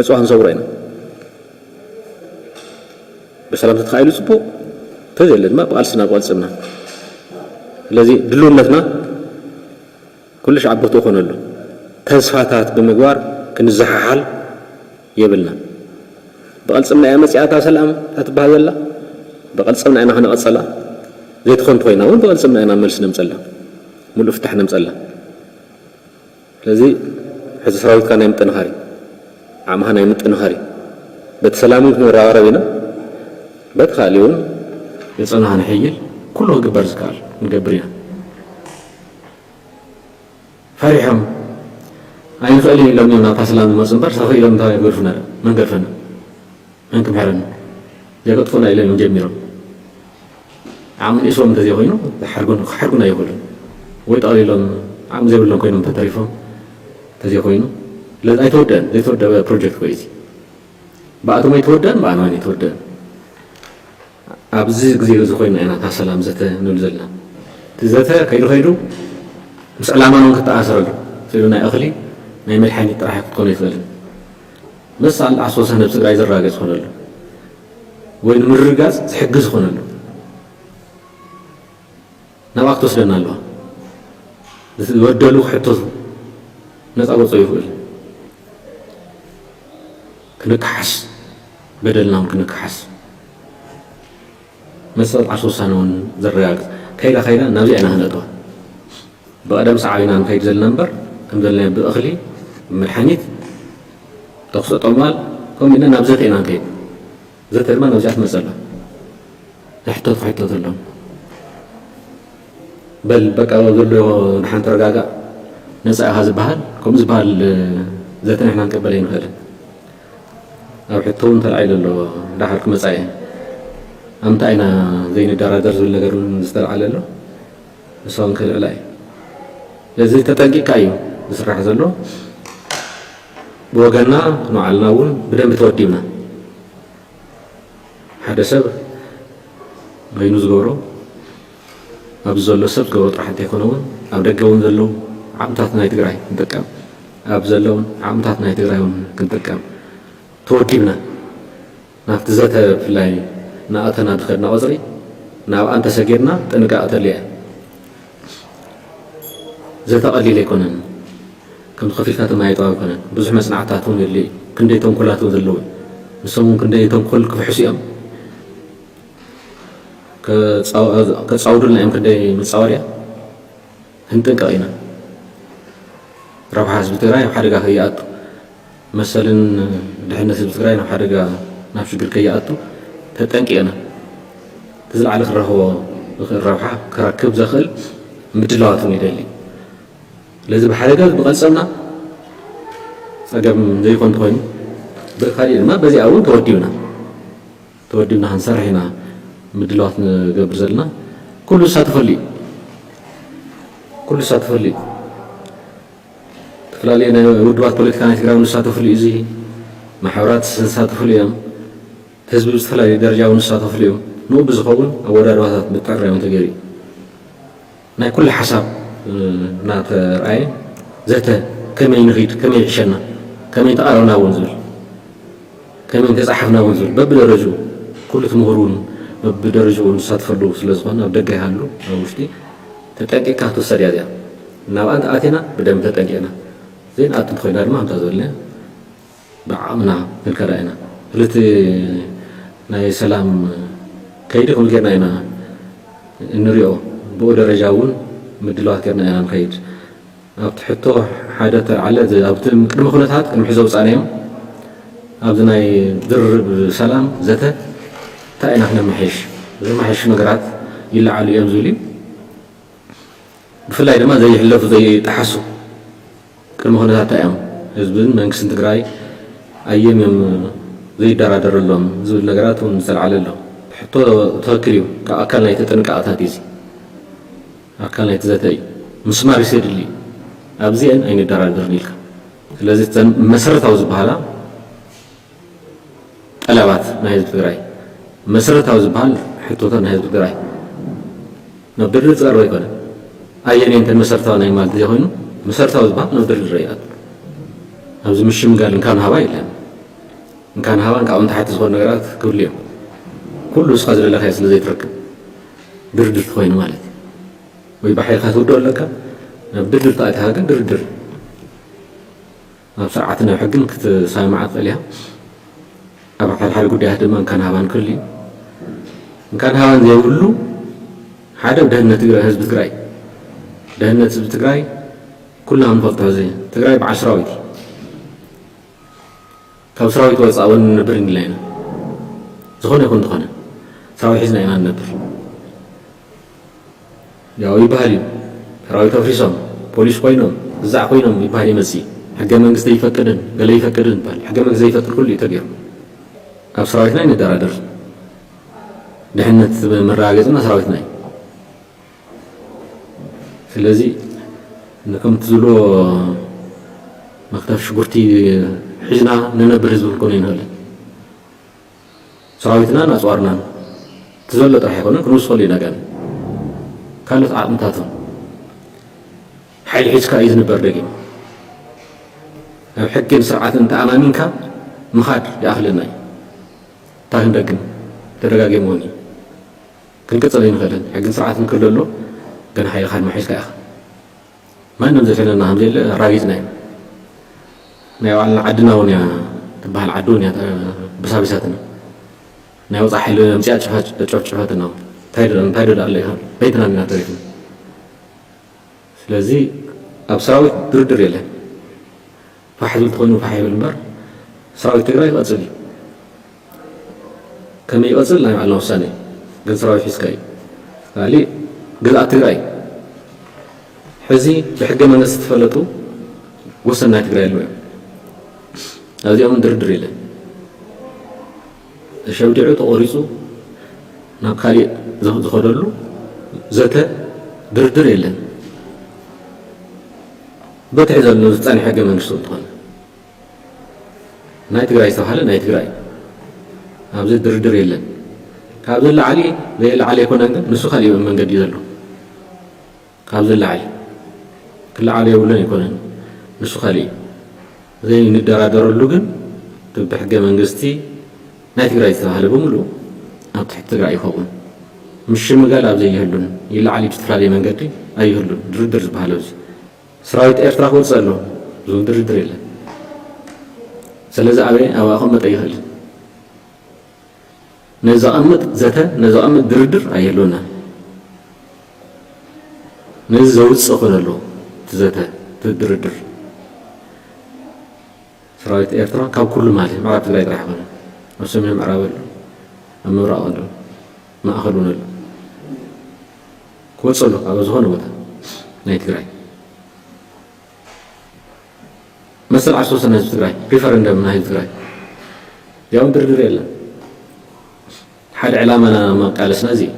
ዕፅዋ ክንሰውሮ ኢና። ብሰላም ተተኻኢሉ ፅቡቕ፣ ተዘየለ ድማ ብቃልስና ብቐልፅምና። ስለዚ ድልውነትና ኩሉ ሻዕ ቦትኡ ኮነሉ። ተስፋታት ብምግባር ክንዘሓሓል የብልና። ብቐልፅምና እያ መፂኣ እታ ሰላም እታ ትበሃል ዘላ። ብቐልፅምና ኢና ክነቐፀላ። ዘይትኾን እንተኾይና እውን ብቐልፅምና ኢና መልሲ ነምፀላ። ሙሉእ ፍታሕ ነምፀላ። ስለዚ ሕዚ ሰራዊትካ ናይ ምጥንኻር እዩ። ዓቕምኻ ናይ ምጥንኻር እዩ። በቲ ሰላም እውን ክንረባረብ ኢና። በቲ ካልእ እውን የፀናኻ ንሕይል ኩሉ ክግበር ዝከኣል ንገብር ኢና። ፈሪሖም ኣይንኽእልን ኢሎም እዮም ናብታ ሰላም ዝመፁ እምበር፣ ተኽኢሎም እንታይ ገድፉና? መን ገድፈና? መን ክምሕረና? ዘይገጥፉና ኢሎም እዮም ጀሚሮም። ዓቕሚ ንእሶም እንተዘይኮይኑ ክሓርጉን ክሓርጉን ኣይኽእሉን። ወይ ጠቕሊሎም ዓቕሚ ዘይብሎም ኮይኖም ተተሪፎም እንተዘይኮይኑ፣ ስለዚ ኣይተወደአን። ዘይተወደአ ፕሮጀክት ወይ እዚ ብኣቶም ኣይተወደአን፣ ብኣና ኣይተወደአን። ኣብዚ ግዜ እዚ ኮይና ኢና እታ ሰላም ዘተ ንብል ዘለና። እቲ ዘተ ከይዱ ከይዱ ምስ ዕላማና እውን ክተኣሳሰረሉ፣ ስእሉ ናይ እኽሊ ናይ መድሓኒት ጥራሕ ክትኮነ ይኽእልን፣ መሳል ኣሶሳ ነብሲ ትግራይ ዘረጋግጽ ዝኾነሉ ወይ ንምርግጋጽ ዝሕግዝ ዝኾነሉ ናብኣ ክትወስደና ኣለዋ። ዝበደሉ ክሕተቱ፣ ነፃ ክወፅኡ ይኽእሉ። ክንከሓስ፣ በደልና እውን ክንከሓስ፣ መሰል ዓርሰ ውሳነ እውን ዘረጋግፅ ከይዳ ከይዳ ናብዚኣ ኢና ክነእትዋ። ብቐደም ሰዓብ ኢና ንኸይድ ዘለና እምበር፣ ከም ዘለናዮ ብእኽሊ፣ ብመድሓኒት፣ ተኩሲ ጠማል፣ ከምኡ ኢልና ናብ ዘተ ኢና ንከይድ። ዘተ ድማ ናብዚኣ ትመፅእ ኣላ። ዝሕተቱ ክሕተቱ ኣለዎም። በል በቃ ዘሎ ድሓን ተረጋጋእ፣ ነፃ ኢኻ ዝበሃል፣ ከምኡ ዝበሃል ዘተ ንሕና ክንቅበል ኣይንኽእልን። ኣብ ሕቶ እውን ተላዒሉ ኣሎ፣ ደሓር ክመፃ እየ። ኣብ እንታይ ኢና ዘይንደራደር ዝብል ነገር እውን ዝተላዓለ ኣሎ። ንሳ እውን ከልዕላ እዩ። ስለዚ ተጠንቂቕካ እዩ ዝስራሕ ዘሎ። ብወገንና ንባዕልና እውን ብደንቢ ተወዲብና፣ ሓደ ሰብ በይኑ ዝገብሮ፣ ኣብዚ ዘሎ ሰብ ዝገብሮ ጥራሕ እንተይኮነ እውን ኣብ ደገ እውን ዘለዉ ዓቕምታት ናይ ትግራይ ክንጥቀም፣ ኣብ ዘለውን ዓቕምታት ናይ ትግራይ እውን ክንጥቀም ተወዲብና፣ ናብቲ ዘተ ብፍላይ እናኣተና ዝኸድና ቁፅሪ ናብኣ እንተሰጊርና ጥንቃቐ ተድልያ። ዘተ ቀሊል ኣይኮነን። ከም ከፊልካ ትመያየጦ ኣይኮነን። ብዙሕ መጽናዕትታት እውን የድልዮ እዩ። ክንደይ ተንኮላት እውን ዘለዉ እዮም። ንሶም እውን ክንደይ ተንኮል ክፍሕሱ እዮም። ከጻው-፣ ከጻውዱልና እዮም ክንደይ መጻወድያ። ክንጥንቀቕ ኢና። ረብሓ ህዝቢ ትግራይ ኣብ ሓደጋ ከይኣቱ፣ መሰልን ድሕነት ህዝቢ ትግራይ ናብ ሓደጋ፣ ናብ ሽግር ከይኣቱ ተጠንቂቕና፣ እቲ ዝለዓለ ክረኽቦ ዝኽእል ረብሓ ክረክብ ዘኽእል ምድላዋት እውን ይደሊ። ስለዚ ብሓደጋ ብቐልጸምና ጸገም ዘይኮን እንተኾይኑ፣ ብኻሊእ ድማ በዚኣ እውን ተወዲብና፣ ተወዲብና ክንሰርሕ ኢና ምድላዋት ንገብር ዘለና። ኩሉ ዝሳተፈሉ እዩ። ኩሉ ዝሳተፈሉ እዩ። ዝተፈላለዩ ናይ ውድባት ፖለቲካ ናይ ትግራይ እውን ዝሳተፍሉ እዩ። እዚ ማሕበራት ዝሳተፍሉ እዮም። ህዝቢ ብዝተፈላለየ ደረጃ እውን ዝሳተፍሉ እዮም። ንኡ ብዝኸውን ኣወዳድባታት ብትዕራይ እውን ተገይሩ እዩ። ናይ ኩሉ ሓሳብ፣ እ፣ እናተረኣየ ዘተ ከመይ ንኺድ፣ ከመይ ይሕሸና፣ ከመይ ተቓረብና እውን ዝብል፣ ከመይ እንተፀሓፍና እውን ዝብል በብደረጅኡ ኩሉ እቲ ምሁር እውን በብደረጅኡ እውን ዝሳተፈሉ ስለ ዝኾነ ኣብ ደገ ይሃሉ ኣብ ውሽጢ ተጠንቂቕካ ክትውሰድ እያ እዚኣ። እናብኣ እንተኣቲና ብደንቢ ተጠንቂቕና ዘይንኣቱ እንተኾይና ድማ ከምታ ዝበልና ብዓቕምና ክንከዳ ኢና። ስለቲ ናይ ሰላም ከይዲ ከምኡ ጌርና ኢና እንሪኦ። ብኡ ደረጃ እውን ምድላዋት ጌርና ኢና ንኸይድ። ኣብቲ ሕቶ ሓደ ተልዓለ፣ እዚ ኣብቲ ቅድመ ኩነታት ቅድሚ ሕዚ ኣውፃእናዮም ኣብዚ ናይ ድርብ ሰላም ዘተ እንታይ ኢና ክነመሓይሽ? ዝመሓየሹ ነገራት ይለዓሉ እዮም ዝብል እዩ። ብፍላይ ድማ ዘይሕለፉ ዘይጠሓሱ ቅድመ ኩነታት እንታይ እዮም? ህዝብን መንግስትን ትግራይ ኣየም እዮም ዘይደራደረሎም ዝብል ነገራት እውን ዝተልዓለ ኣሎ። ሕቶ ትኽክል እዩ። ካብ ኣካል ናይቲ ጥንቃቐታት እዩ እዚ። ኣካል ናይቲ ዘተ እዩ። ምስማር ይሰድል እዩ። ኣብዚአን ኣይንደራደርን ኢልካ። ስለዚ እተን መሰረታዊ ዝበሃላ ጠለባት ናይ ህዝቢ ትግራይ፣ መሰረታዊ ዝበሃል ሕቶታት ናይ ህዝቢ ትግራይ ናብ ድርድር ዝቐርብ ኣይኮነን። ኣየነየን እተን መሰረታዊ ናይ ማለት ዘይኮይኑ፣ መሰረታዊ ዝበሃል ናብ ድርድር ይኣቱ። ኣብዚ ምሽምጋል እንካን ሃባ የለን። እንካን ሃባን ካብኡ ንታሕቲ ዝኾኑ ነገራት ክህሉ እዮም። ኩሉ ንስኻ ዝደለኻዮ ስለ ዘይትረክብ ድርድር ተኾይኑ ማለት እዩ። ወይ ብሓይልካ ትውድኦ ኣለካ፣ ናብ ድርድር ተኣቲኻ ግን ድርድር እዩ። ኣብ ስርዓትን ኣብ ሕግን ክትሰማማዕ ትኽእል ኢኻ። ኣብ ሓደ ሓደ ጉዳያት ድማ እንካን ሃባን ክህሉ እዩ። እንካን ሃባን ዘይብሉ ሓደ ደህንነት ትግራይ፣ ህዝቢ ትግራይ፣ ደህንነት ህዝቢ ትግራይ ኩልና ንፈልጦ። እዚ ትግራይ በዓል ሰራዊት እዩ። ካብ ሰራዊት ወፃእ እውን ንነብር እንድላ ኢና። ዝኾነ ይኹን ዝኾነ ሰራዊት ሒዝና ኢና ንነብር። ያው ይበሃል እዩ። ሰራዊት ኣፍሪሶም፣ ፖሊስ ኮይኖም፣ እዛዕ ኮይኖም ይበሃል ይመጽእ እዩ። ሕገ መንግስቲ ይፈቅድን ገለ ይፈቅድን ይባል። ሕገ መንግስቲ ዘይፈቅድ ኩሉ እዩ ተገይሩ። ኣብ ሰራዊትና ይንደራደር። ድሕነት መረጋገፅና ሰራዊትና እዩ። ስለዚ ንከምቲ ዝብሎ መክተፍ ሽጉርቲ ሒዝና ንነብር ህዝቢ ክንኮነ ይንኽእልን። ሰራዊትናን ኣፅዋርናን እቲ ዘሎ ጥራሕ ኣይኮነን ክንውስኸሉ ኢና። ጋን ካልኦት ዓቕምታቶም ሓይሊ ሒዝካ እዩ ዝንበር። ደጊም ኣብ ሕግን ስርዓትን ተኣማሚንካ ምኻድ ይኣኽለና እዩ። እታ ክንደግም ተደጋጊሙ እውን እዩ። ክንቅፅል ኣይንኽእልን። ሕግን ስርዓትን ክህሉ ኣሎ፣ ግን ሓይልኻ ድማ ሒዝካ ኢኻ። ማንም ዘፊነና ከም ዘየለ ኣራጊፅና ኢና። ናይ ባዕልና ዓድና እውን እያ ትበሃል ዓዲ እውን እያ በሳቢሳትና። ናይ ወፃእ ሓይሊ ኣምፅኣ ጨፋጭ-፣ ጨፍጭፈትና እውን። እንታይ ዶ-፣ እንታይ ዶ ደኣ ኣሎ ኢኻ? በይትና ኢና ተሪፍና። ስለዚ ኣብ ሰራዊት ድርድር የለን። ፋሕ ዝብል ተኾይኑ ፋሕ ይብል እምበር ሰራዊት ትግራይ ይቐፅል እዩ። ከመይ ይቐፅል ናይ ባዕልና ውሳነ እዩ። ግን ሰራዊት ሒዝካ እዩ። ካሊእ ግዝኣት ትግራይ ሕዚ ብሕገ መንግስቲ ዝተፈለጡ ወሰን ናይ ትግራይ ኣለዉ እዮም። ኣብዚኦም ድርድር የለን። ተሸምዲዑ ተቖሪፁ ናብ ካሊእ ዝ-፣ ዝኸደሉ ዘተ ድርድር የለን። በቲ ሕዚ ዘሎ ዝፀንሐ ሕገ መንግስቲ እንትኾነ ናይ ትግራይ ዝተባሃለ ናይ ትግራይ ኣብዚ ድርድር የለን። ካብዚ ላዕሊ ዘይለዓል ኣይኮነን፣ ግን ንሱ ካሊእ መንገዲ እዩ ዘሎ። ካብዚ ላዕሊ ክለዓል የብሉን ኣይኮነን፣ ንሱ ካሊእ እዩ። ዘይንደራደረሉ ግን እቲ ብሕገ መንግስቲ ናይ ትግራይ ዝተባሃለ ብምሉእ ኣብ ትሕቲ ትግራይ ይኸውን። ምሽምጋል ኣብ ዘይህሉን ይለዓል እዩ ብዝተፈላለየ መንገዲ ኣይህሉን። ድርድር ዝበሃል ኣብዚ ሰራዊት ኤርትራ ክወፅእ ኣሎ፣ ዝብል ድርድር የለን። ስለዚ ኣበይ ኣብኣ ክቕመጥ ኣይኽእልን። ነዚ ዘቐምጥ ዘተ፣ ነዚ ዘቐምጥ ድርድር ኣይህልወናን። ነዚ ዘውፅእ ክኾን ኣለዎ እቲ ዘተ፣ እቲ ድርድር። ሰራዊት ኤርትራ ካብ ኩሉ ማለት ምዕራብ ትግራይ ጥራሕ ኣይኮነን። ኣብ ሰሜን ምዕራብ ኣሎ፣ ኣብ ምብራቕ ኣሎ፣ ማእኸል እውን ኣሎ። ክወፅእ ኣሎ ካብ ዝኾነ ቦታ ናይ ትግራይ። መሰል ዓርሱ ወሰን ህዝቢ ትግራይ፣ ሪፈረንደም ናይ ህዝቢ ትግራይ። ያው ድርድር የለን። ሓደ ዕላማ መቃለስና እዚ እዩ።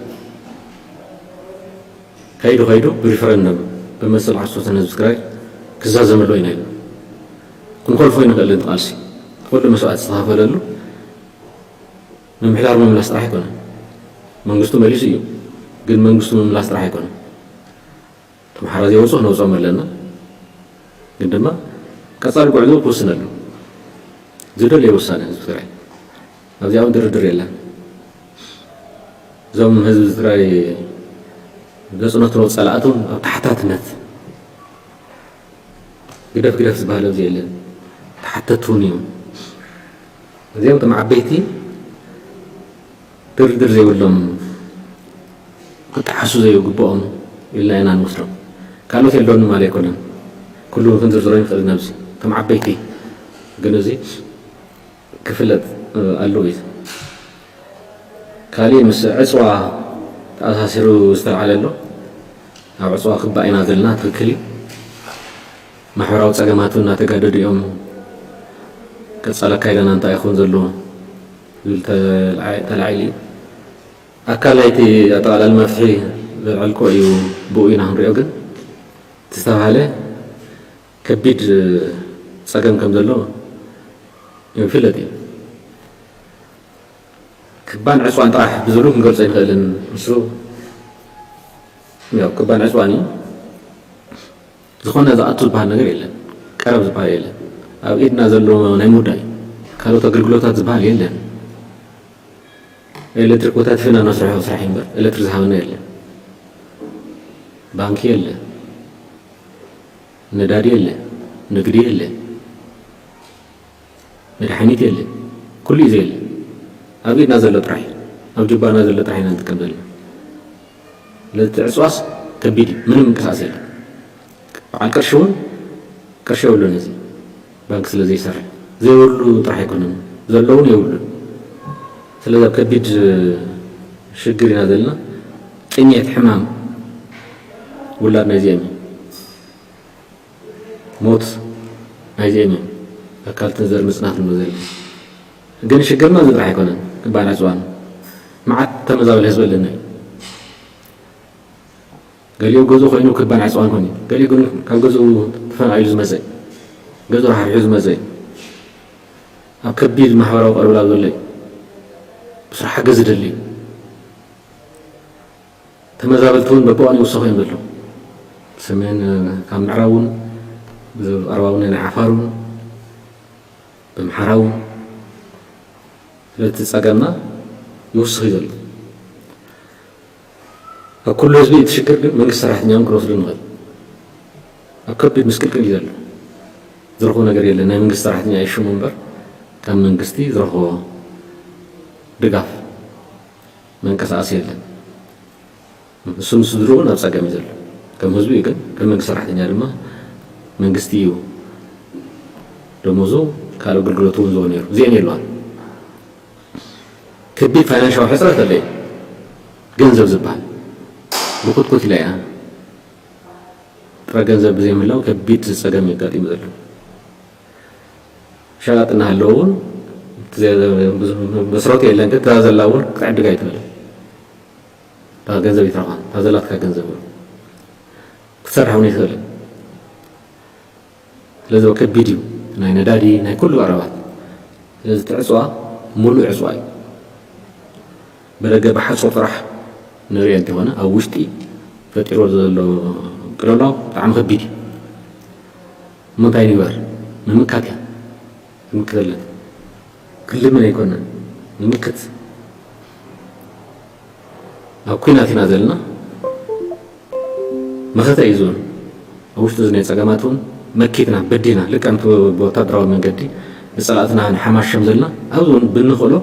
ከይዱ ከይዱ ብሪፈረንደም ብመሰል ዓርሱ ወሰን ህዝቢ ትግራይ ክዛዘመሉ ኢና ኢልና። ክንኮልፎ ኣይንኽእልን እቲ ቃልሲ። ኩሉ መስዋእቲ ዝተኸፈለሉ ምምሕዳር ምምላስ ጥራሕ ኣይኮነን። መንግስቱ መሊሱ እዩ። ግን መንግስቱ ምምላስ ጥራሕ ኣይኮነን። ተምሓራ ዘይወፁ ክነውፅኦም ኣለና። ግን ድማ ቀፃሊ ጉዕዞ ክውስን ኣለዎ። ዝደለየ ውሳነ ህዝቢ ትግራይ። ኣብዚኣ እውን ድርድር የለን። እዞም ህዝቢ ትግራይ ዘፅነትዎ ፀላእቲ እውን ኣብ ተሓታትነት ግደፍ ግደፍ ዝበሃል ኣብዚ የለን። ተሓተትቲ እውን እዮም። እዚኦም እቶም ዓበይቲ ድርድር ዘይብሎም ክጠሓሱ ዘይግብኦም ኢልና ኢና ንወስዶም። ካልኦት የለውን ማለት ኣይኮነን። ኩሉ ክንዝርዝሮ ይንኽእል ኢና ኣብዚ። እቶም ዓበይቲ ግን እዚ ክፍለጥ፣ እ፣ ኣለዎ እዩ። ካሊእ ምስ ዕፅዋ ተኣሳሲሩ ዝተልዓለ ኣሎ። ኣብ ዕፅዋ ክባእ ኢና ዘለና፣ ትኽክል እዩ። ማሕበራዊ ፀገማት እውን እናተጋደዱ እዮም። ቀፃሊ ኣካይዳና እንታይ ይኸውን ዘሎ ዝብል ተላዒ-፣ ተላዒሉ እዩ። ኣካል ናይቲ ኣጠቓላሊ መፍትሒ ዘልዓልክዎ እዩ፣ ብኡ ኢና ክንሪኦ። ግን እቲ ዝተባሃለ ከቢድ ፀገም ከም ዘሎ ይፍለጥ እዩ። ክባን ዕፅዋን ጥራሕ ብዝብሉ ክንገልጾ ኣይንኽእልን። ንሱ ያው ክባን ዕፅዋን እዩ። ዝኾነ ዝኣቱ ዝበሃል ነገር የለን። ቀረብ ዝበሃል የለን። ኣብ ኢድና ዘሎ ናይ ምውዳእ እዩ። ካልኦት ኣገልግሎታት ዝበሃል የለን። ኤሌክትሪክ ቦታ ትፍና ነስርሖ ስራሕ እዩ እምበር ኤሌክትሪክ ዝሃበና የለን። ባንኪ የለ፣ ነዳዲ የለ፣ ንግዲ የለ፣ መድሓኒት የለ፣ ኩሉ እዩ ዘየለ። ኣብ ኢድና ዘሎ ጥራሕ እዩ፣ ኣብ ጅባና ዘሎ ጥራሕ ኢና ንጥቀም ዘለና። ስለዚ እቲ ዕፅዋስ ከቢድ እዩ፣ ምንም ምንቅስቃስ የለን። በዓል ቅርሺ እውን ቅርሺ የብሉን። እዚ ባንክ ስለ ዘይሰርሕ ዘይብሉ ጥራሕ ኣይኮነን፣ ዘለውን የብሉን። ስለዚ ኣብ ከቢድ ሽግር ኢና ዘለና። ጥሜት፣ ሕማም ውላድ ናይዚኦም እዩ። ሞት ናይዚኦም እዮም ኣካልትን ዘር ምጽናት ንብሎ ዘለና። ግን ሽግርና እዚ ጥራሕ ኣይኮነን። ክባን ዕጽዋን መዓት ተመዛበለ ህዝቢ ኣለና እዩ። ገሊኡ ገዝኡ ኮይኑ ክባን ዕጽዋን ኮይኑ፣ ገሊኡ ግን ካብ ገዝኡ ተፈናቒሉ ዝመጸ እዩ። ገዝኡ ሓርሑ ዝመጸ እዩ። ኣብ ከቢድ ማሕበራዊ ቀልውላው ዘሎ እዩ። ብስራሕ ሓገዝ ዝደሊ እዩ። ተመዛበልቲ እውን በብዋኑ ይውሰኹ እዮም ዘለዉ። ሰሜን ካብ ምዕራብ እውን ብቐረባ እውን ናይ ዓፋር እውን ብምሓራ እውን ስለቲ ጸገምና ይውስኽ እዩ ዘሎ። ኣብ ኩሉ ህዝቢ እቲ ሽግር ግን መንግስቲ ሰራሕተኛ እውን ክንወስዱ ንኽእል። ኣብ ከቢድ ምስቅልቅል እዩ ዘሎ። ዝረኽቦ ነገር የለን። ናይ መንግስቲ ሰራሕተኛ እዩ ሽሙ እምበር ካብ መንግስቲ ዝረኽቦ ድጋፍ መንቀሳቐሲ የለን። እሱን ስድርኡን ኣብ ጸገም እዩ ዘሎ። ከም ህዝቢ እዩ ግን ከም መንግስቲ ሰራሕተኛ ድማ መንግስቲ እዩ ደሞዙ ካልእ ኣገልግሎት እውን ዝህቦ ነይሩ። እዚአን የለዋን። ከቢድ ፋይናንሻዊ ሕፅረት ኣሎ እዩ። ገንዘብ ዝበሃል ብኩትኩት ኢላ እያ። ጥረ ገንዘብ ብዘይምህላው ከቢድ ጸገም የጋጢሙ ዘሎ። ሸቃጥ እናሃለዎ እውን መስረቱ የለን ግን እታ ዘላ እውን ክትዕድጋ ኣይትኽእልን። እታ ገንዘብ ይትረፋ እታ ዘላትካ ገንዘብ እውን ክትሰርሕ እውን ይትኽእልን። ስለዚ ከቢድ እዩ ናይ ነዳዲ ናይ ኩሉ ቀረባት። ስለዚ እቲ ዕፅዋ ሙሉእ ዕፅዋ እዩ። ብደገ ብሓፁር ጥራሕ ንሪኦ እንተኾነ ኣብ ውሽጢ ፈጢሮ ዘሎ ቅልውላው ብጣዕሚ ከቢድ እዩ። እሞ እንታይ ንግበር? ምምካት እያ። ክንምክት ኣለና። ክንልምን ኣይኮነን። ንምክት። ኣብ ኲናት ኢና ዘለና። መኸተ እዩ ዝብል። ኣብ ውሽጢ እዚ ናይ ጸገማት እውን መኪትና በዲና ልክዕ ከምቲ ብወታደራዊ መንገዲ ንጸላእትና ንሓማሸም ዘለና ኣብዚ እውን ብንኽእሎ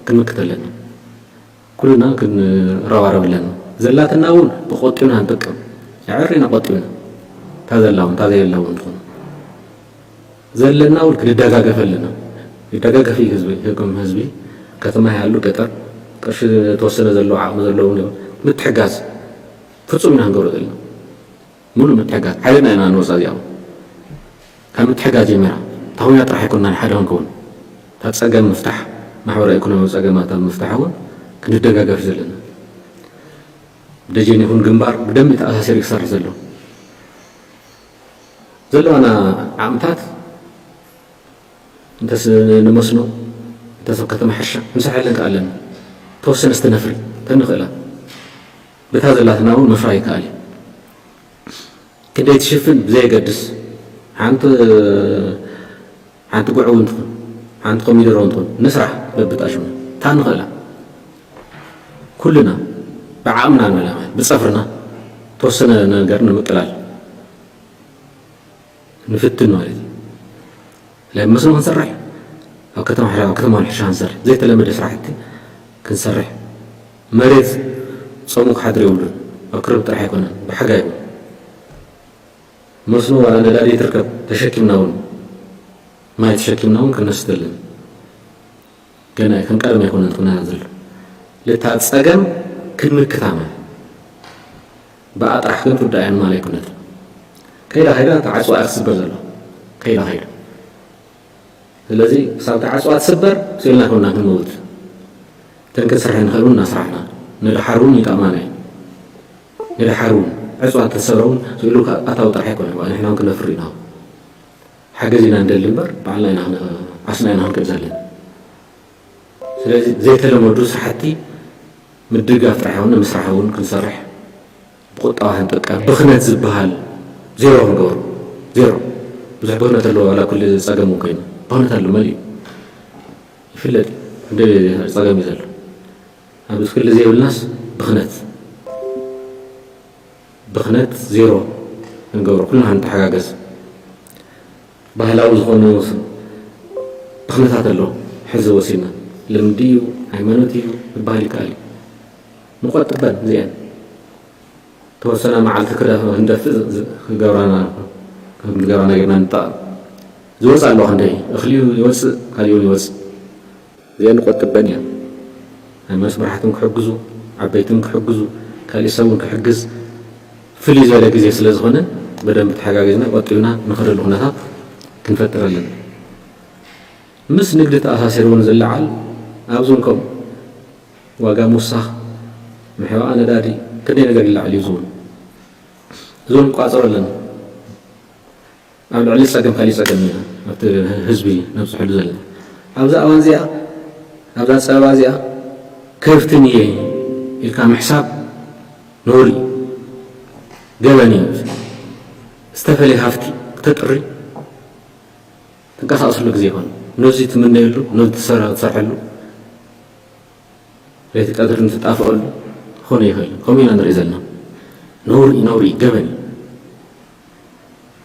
ክንምክት ኣለና። ኩልና ክንረባረብ ኣለና። ዘላትና እውን ብቆጢብና ንጥቀም። ኣዕሪና ቆጢብና እታ ዘላ እውን እታ ዘየላ እውን ትኹን ዘለና እውን ክንደጋገፍ ኣለና። ይደጋገፍ እዩ ህዝቢ፣ ከም ህዝቢ ከተማ ይሃሉ ገጠር ቅርሺ ተወሰነ ዘለዎ ዓቕሚ ዘለዎ እውን ምትሕጋዝ ፍጹም ኢና ክንገብሮ ዘለና። ሙሉእ ምትሕጋዝ ሓይልና ኢና ንወፃ እዚኣ እውን ካብ ምትሕጋዝ ጀሚራ እታ ኩናት ጥራሕ ኣይኮንና ንሓደ ክንከውን እታ ፀገም ምፍታሕ ማሕበራዊ ኢኮኖሚያዊ ፀገማት ኣብ ምፍታሕ እውን ክንደጋገፍ እዩ ዘለና። ደጀን ይኹን ግንባር ብደንቢ ተኣሳሲሩ ክሰርሕ ዘሎ ዘለዋና ዓቕምታት እንተስ ንመስኖ እንተስ ኣብ ከተማ ሕርሻ ክንሰርሐለን ከኣለን ተወሰነ ስተነፍሪ ተንኽእላ ብታ ዘላትና እውን ምፍራይ ይከኣል እዩ። ክንደይ ትሽፍን ብዘየገድስ ሓንቲ ሓንቲ ጉዕ እውን ትኹን ሓንቲ ኮሚደሮ እውን ትኹን ንስራሕ በብጣሽሙ እታ ንኽእላ ኩልና ብዓቕምና ንበላ ማለት ብፀፍርና ተወሰነ ነገር ንምቅላል ንፍትን ማለት እዩ። ናይ መስኖ ክንሰርሕ ኣብ ከተማ ሕራ ኣብ ከተማ ሕርሻ ክንሰርሕ ዘይተለመደ ስራሕቲ ክንሰርሕ መሬት ጸሙ ክሓድር የብሉን። ኣብ ክረምቲ ጥራሕ ኣይኮነን ብሓጋይ እውን መስኖ ዋላ ነዳዲ ትርከብ ተሸኪምና እውን ማይ ተሸኪምና እውን ክነስተልን ገና ከም ቀደም ኣይኮነን ትኾነና ዘሎ ልታ ጸገም ክንምክታ ማለት ብኣ ጥራሕ ግን ትውዳእ እያ ንማለት ኣይኮነትን። ከይዳ ከይዳ እታ ዓጽዋ እያ ክትስበር ዘሎ ከይዳ ከይዳ። ስለዚ ክሳብ እታ ዓጽዋ ትስበር ስኢልና ኮና ክንመውት እተን ክንሰርሐ ንኽእል እውን እናስራሕና ንድሓር እውን ይጠቕማና እዩ። ንድሓር እውን ዕጽዋ እንተተሰብረ እውን ስኢሉ ኣታዊ ጥራሕ ኣይኮነ ንሕና እውን ክነፍር ኢና። ሓገዝ ኢና ንደሊ እምበር ባዕልና ኢና ዓስና ኢና ክንክእል ዘለና። ስለዚ ዘይተለመዱ ስራሕቲ ምድጋፍ ጥራሕ ይኹን ንምስራሕ እውን ክንሰርሕ ብቁጠባ ክንጥቀም ብኽነት ዝበሃል ዜሮ ክንገብሮ ዜሮ። ብዙሕ ብኽነት ኣለዎ ዋላ ኩሉ ፀገም እውን ኮይኑ ብኽነት ኣሎ መሊኡ ይፍለጥ እንደ ፀገም እዩ ዘሎ። ኣብ ክሊ ዘይብልናስ ብኽነት ብኽነት ዜሮ ክንገብሮ ኩልና ክንተሓጋገዝ ባህላዊ ዝኾኑ ብኽነታት ኣለዉ። ሕዚ ወሲድና ልምዲ እዩ ሃይማኖት እዩ ክበሃል ይከኣል እዩ። ንቆጥበን እዚአን ተወሰና መዓልቲ ክደፍ- ክንደፍእ ዝ- ክገብራና ከም ዝገብራና ጌርና ንጠቐም። ዝወፅእ ኣለዋ ክንደይ እኽሊ ይወፅእ ካሊኡ ይወፅእ። እዚአን ንቆጥበን እየን። ናይ መስ መራሕትን ክሕግዙ ዓበይትን ክሕግዙ ካሊእ ሰብ እውን ክሕግዝ ፍልይ ዝበለ ግዜ ስለ ዝኾነ በደንብ ተሓጋጊዝና ቆጢብና ንኸደሉ ኩነታት ክንፈጥር ኣለና። ምስ ንግዲ ተኣሳሲሩ እውን ዝለዓል ኣብዚ እንከም ዋጋ ምውሳኽ፣ ምሕባእ ነዳዲ፣ ክንደይ ነገር ይለዓል እዩ። እዚ እውን እዚ እውን ክቋጸሮ ኣለና። ኣብ ልዕሊ ጸገም ካሊእ ጸገም ኢና ኣብቲ ህዝቢ ነብጽሐሉ ዘለና። ኣብዛ እዋን እዚኣ፣ ኣብዛ ጸበባ እዚኣ ከፍትን እየ ኢልካ ምሕሳብ ነውሪ እዩ፣ ገበን እዩ። ዝተፈለየ ሃፍቲ ክተጥሪ ትንቀሳቐስሉ ግዜ ይኾን። ነዚ ትምነየሉ፣ ነዚ ትሰራ-፣ ትሰርሐሉ፣ ለይቲ ቀትርን ትጣፍኣሉ ክኾነ ይኽእል። ከምኡ ኢና ንርኢ ዘለና። ነውሪ፣ ነውሪ፣ ገበን እዩ።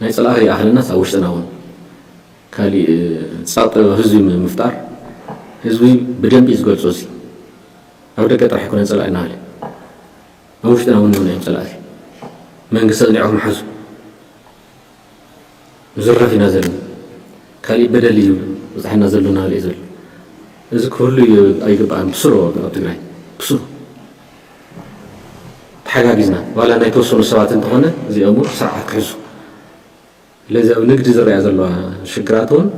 ናይ ጸላኢ ከይኣኽለናስ ኣብ ውሽጥና እውን ካሊእ ጸቕጢ ህዝቢ ምፍጣር፣ ህዝቢ ብደንቢ እዩ ዝገልጾ። እዚ ኣብ ደገ ጥራሕ ኣይኮነን ጸላኢ እናበለ፣ ኣብ ውሽጥና እውን ንብሎም እዮም ጸላእቲ። መንግስቲ ኣጽኒዕኩም ሓዙ፣ ንዝረፍ ኢና ዘለና፣ ካሊእ በደል እዩ ዝበጽሓና ዘሎ እናበለ እዩ ዘሎ። እዚ ክህሉ እዩ ኣይግባእን። ብስሩ ኣብ ትግራይ፣ ብስሩ ተሓጋጊዝና፣ ዋላ ናይ ተወሰኑ ሰባት እንተኾነ፣ እዚኦም እውን ስርዓት ክሕዙ። ስለዚ ኣብ ንግዲ ዝረኣ ዘለዋ ሽግራት እውን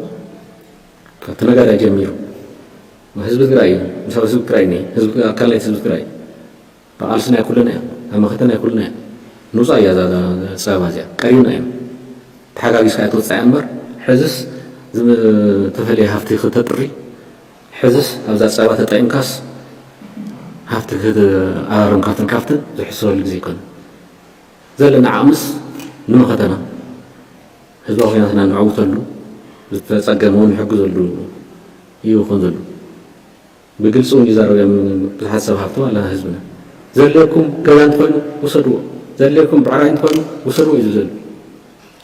ካብቲ ነጋዳይ ጀሚሩ፣ ህዝቢ ትግራይ እዩ፣ ምስ ህዝቢ ትግራይ እኒሀ፣ ህዝቢ፣ ኣካል ናይቲ ህዝቢ ትግራይ እዩ። ብቓልሲ ናይ ኩልና እያ፣ ኣብ መኸተ ናይ ኩልና እያ። ንውፃእ እያ እዛ፣ እዛ፣ እዛ ፀበባ እዚኣ፣ ቀሪብና እዮም። ተሓጋጊዝካ እያ ትወፅእ እያ እምበር፣ ሕዝስ ዝተፈለየ ሃፍቲ ክተጥሪ፣ ሕዝስ ኣብዛ ፀበባ ተጠቂምካስ ሃፍቲ ክት-፣ ኣራርም ካብትን ካብትን ዝሕሰበሉ ግዜ ኣይኮነን። ዘለና ዓቕምስ ንመኸተና፣ ህዝባዊ ኲናትና ነዕውተሉ፣ ዝተጸገመ እውን ንሕግዘሉ እዩ ክኾን ዘሎ። ብግልጺ እውን ይዛረቡ እዮም ብዙሓት ሰብ ሃፍቲ ዋላ ህዝብና። ዘድልየኩም ገዛ እንተኾይኑ ውሰድዎ፣ ዘድልየኩም ብዕራይ እንተኾይኑ ውሰድዎ እዩ ዝብል ዘሎ።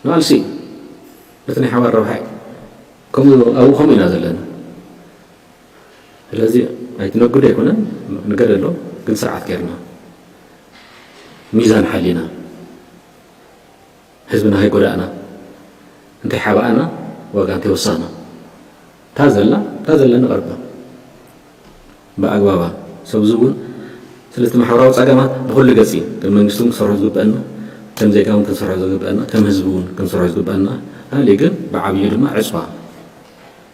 ንቓልሲ እዩ። በቲ ናይ ሓባር ረብሓ እዩ። ከምኡ፣ ኣብኡ ከምኡ ኢና ዘለና። ስለዚ ኣይትነግዶ ኣይኮነን፣ ንገደሎ፣ ግን ስርዓት ጌርና፣ ሚዛን ሓሊና፣ ህዝብና ከይጎዳእና፣ እንተይሓባእና፣ ዋጋ እንተይወሰኽና፣ እታ ዘላ፣ እታ ዘላ ነቕርባ ብኣግባባ። ሰብ እዚ እውን ስለቲ ማሕበራዊ ጸገማት ብኹሉ ገጽ እዩ። ከም መንግስቲ እውን ክንሰርሖ ዝግበአና፣ ከም ዜጋ እውን ክንሰርሖ ዝግበአና፣ ከም ህዝቢ እውን ክንሰርሖ ዝግበአና። ካልእ ግን ብዓብዩ ድማ ዕጽዋ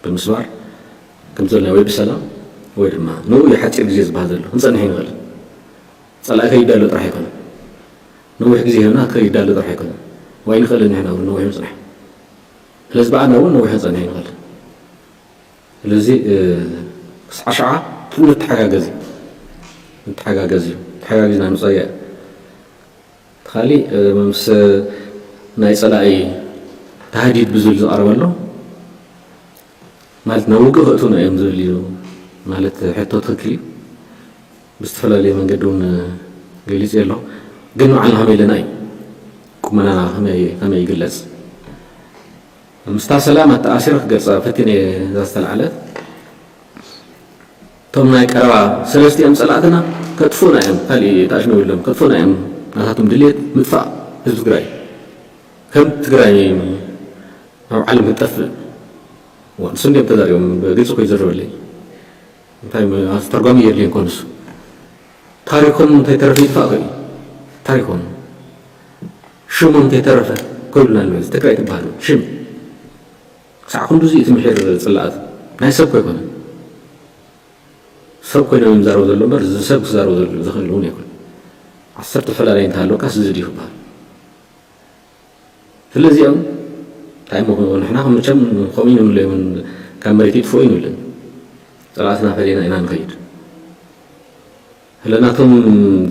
ብምስባር፣ ከም ዘለና ወይ ብሰላም ወይ ድማ ንኡ እዩ ሓጺር ግዜ ዝበሃል ዘሎ። ክንጸንሕ ኣይንኽእልን። ጸላኢ ከይዳሎ ጥራሕ ኣይኮነን። ነዊሕ ግዜ ሂብና ከይዳሎ ጥራሕ ኣይኮነን። ወይ ኣይንኽእልን ንሕና እውን ነዊሕ ምጽናሕ። ስለዚ ብኣና እውን ነዊሕ ክንጸንሕ ኣይንኽእልን። ስለዚ፣ እ፣ ክሳዕ ሸዓ ንተሓጋገዝ እዩ። ንተሓጋገዝ እዩ። ተሓጋጊዝና ንጸየ። እቲ ካሊእ፣ እ፣ ምስ ናይ ጸላኢ ተሃዲድ ብዝብል ዝቐረበ ኣሎ። ማለት ናብ ውግእ ከእትውና እዮም ዝብል እዩ። ማለት ሕቶ ትኽክል እዩ። ብዝተፈላለየ መንገዲ እውን ገሊጽ ኣሎ። ግን ንባዕልና ከመይ ኣለና እዩ። ቁመናና ከመይ፣ ከመይ ይግለጽ? ምስታ ሰላም ኣተኣሲረ ክገልጻ ፈቲነ እየ እዛ ዝተላዕለት። እቶም ናይ ቀረባ ሰለስቲኦም ጸላእትና ከጥፍኡና እዮም፣ ካሊእ ተኣሽመ የብሎም፣ ከጥፍኡና እዮም። ናታቶም ድልየት ምጥፋእ ህዝቢ ትግራይ። ከም ትግራይ ኣብ ዓለም ክትጠፍእ። እዋ፣ ንሱ እንዲኦም ተዛሪቦም፣ ብግልጺ እኮ ይዝረበለይ። እንታይ ም-፣ ኣስተርጓሚ የድልየን እኮ ንሱ። ታሪኾም እንተይተረፈ ይጥፋእ እኮ እዩ። ታሪኾም። ሽሞም እንተይተረፈ እኮ ይብሉና ኣለዉ። እዚ ትግራይ ትበሃል ሽም። ክሳዕ ክንድዚ እቲ ምሒር ጽላኣት ናይ ሰብ እኮ ኣይኮነን። ሰብ ኮይኖም እዮም ዝዛረቡ ዘለዉ እምበር፣ እዚ ሰብ ክዛረቡ ዘል-፣ ዝኽእል እውን ኣይኮነን። ዓሰርተ ፈላለየ እንተሃለወካስ እዚ ድዩ ክበሃል? ስለዚኦም እንታይ እሞ ንሕና ከም መቸም ከምኡ ኢና ንብለዮምን ካብ መሬት ይጥፍኡ ኣይንብልን። ጸላእትና ፈሊና ኢና ንኸይድ። ስለናቶም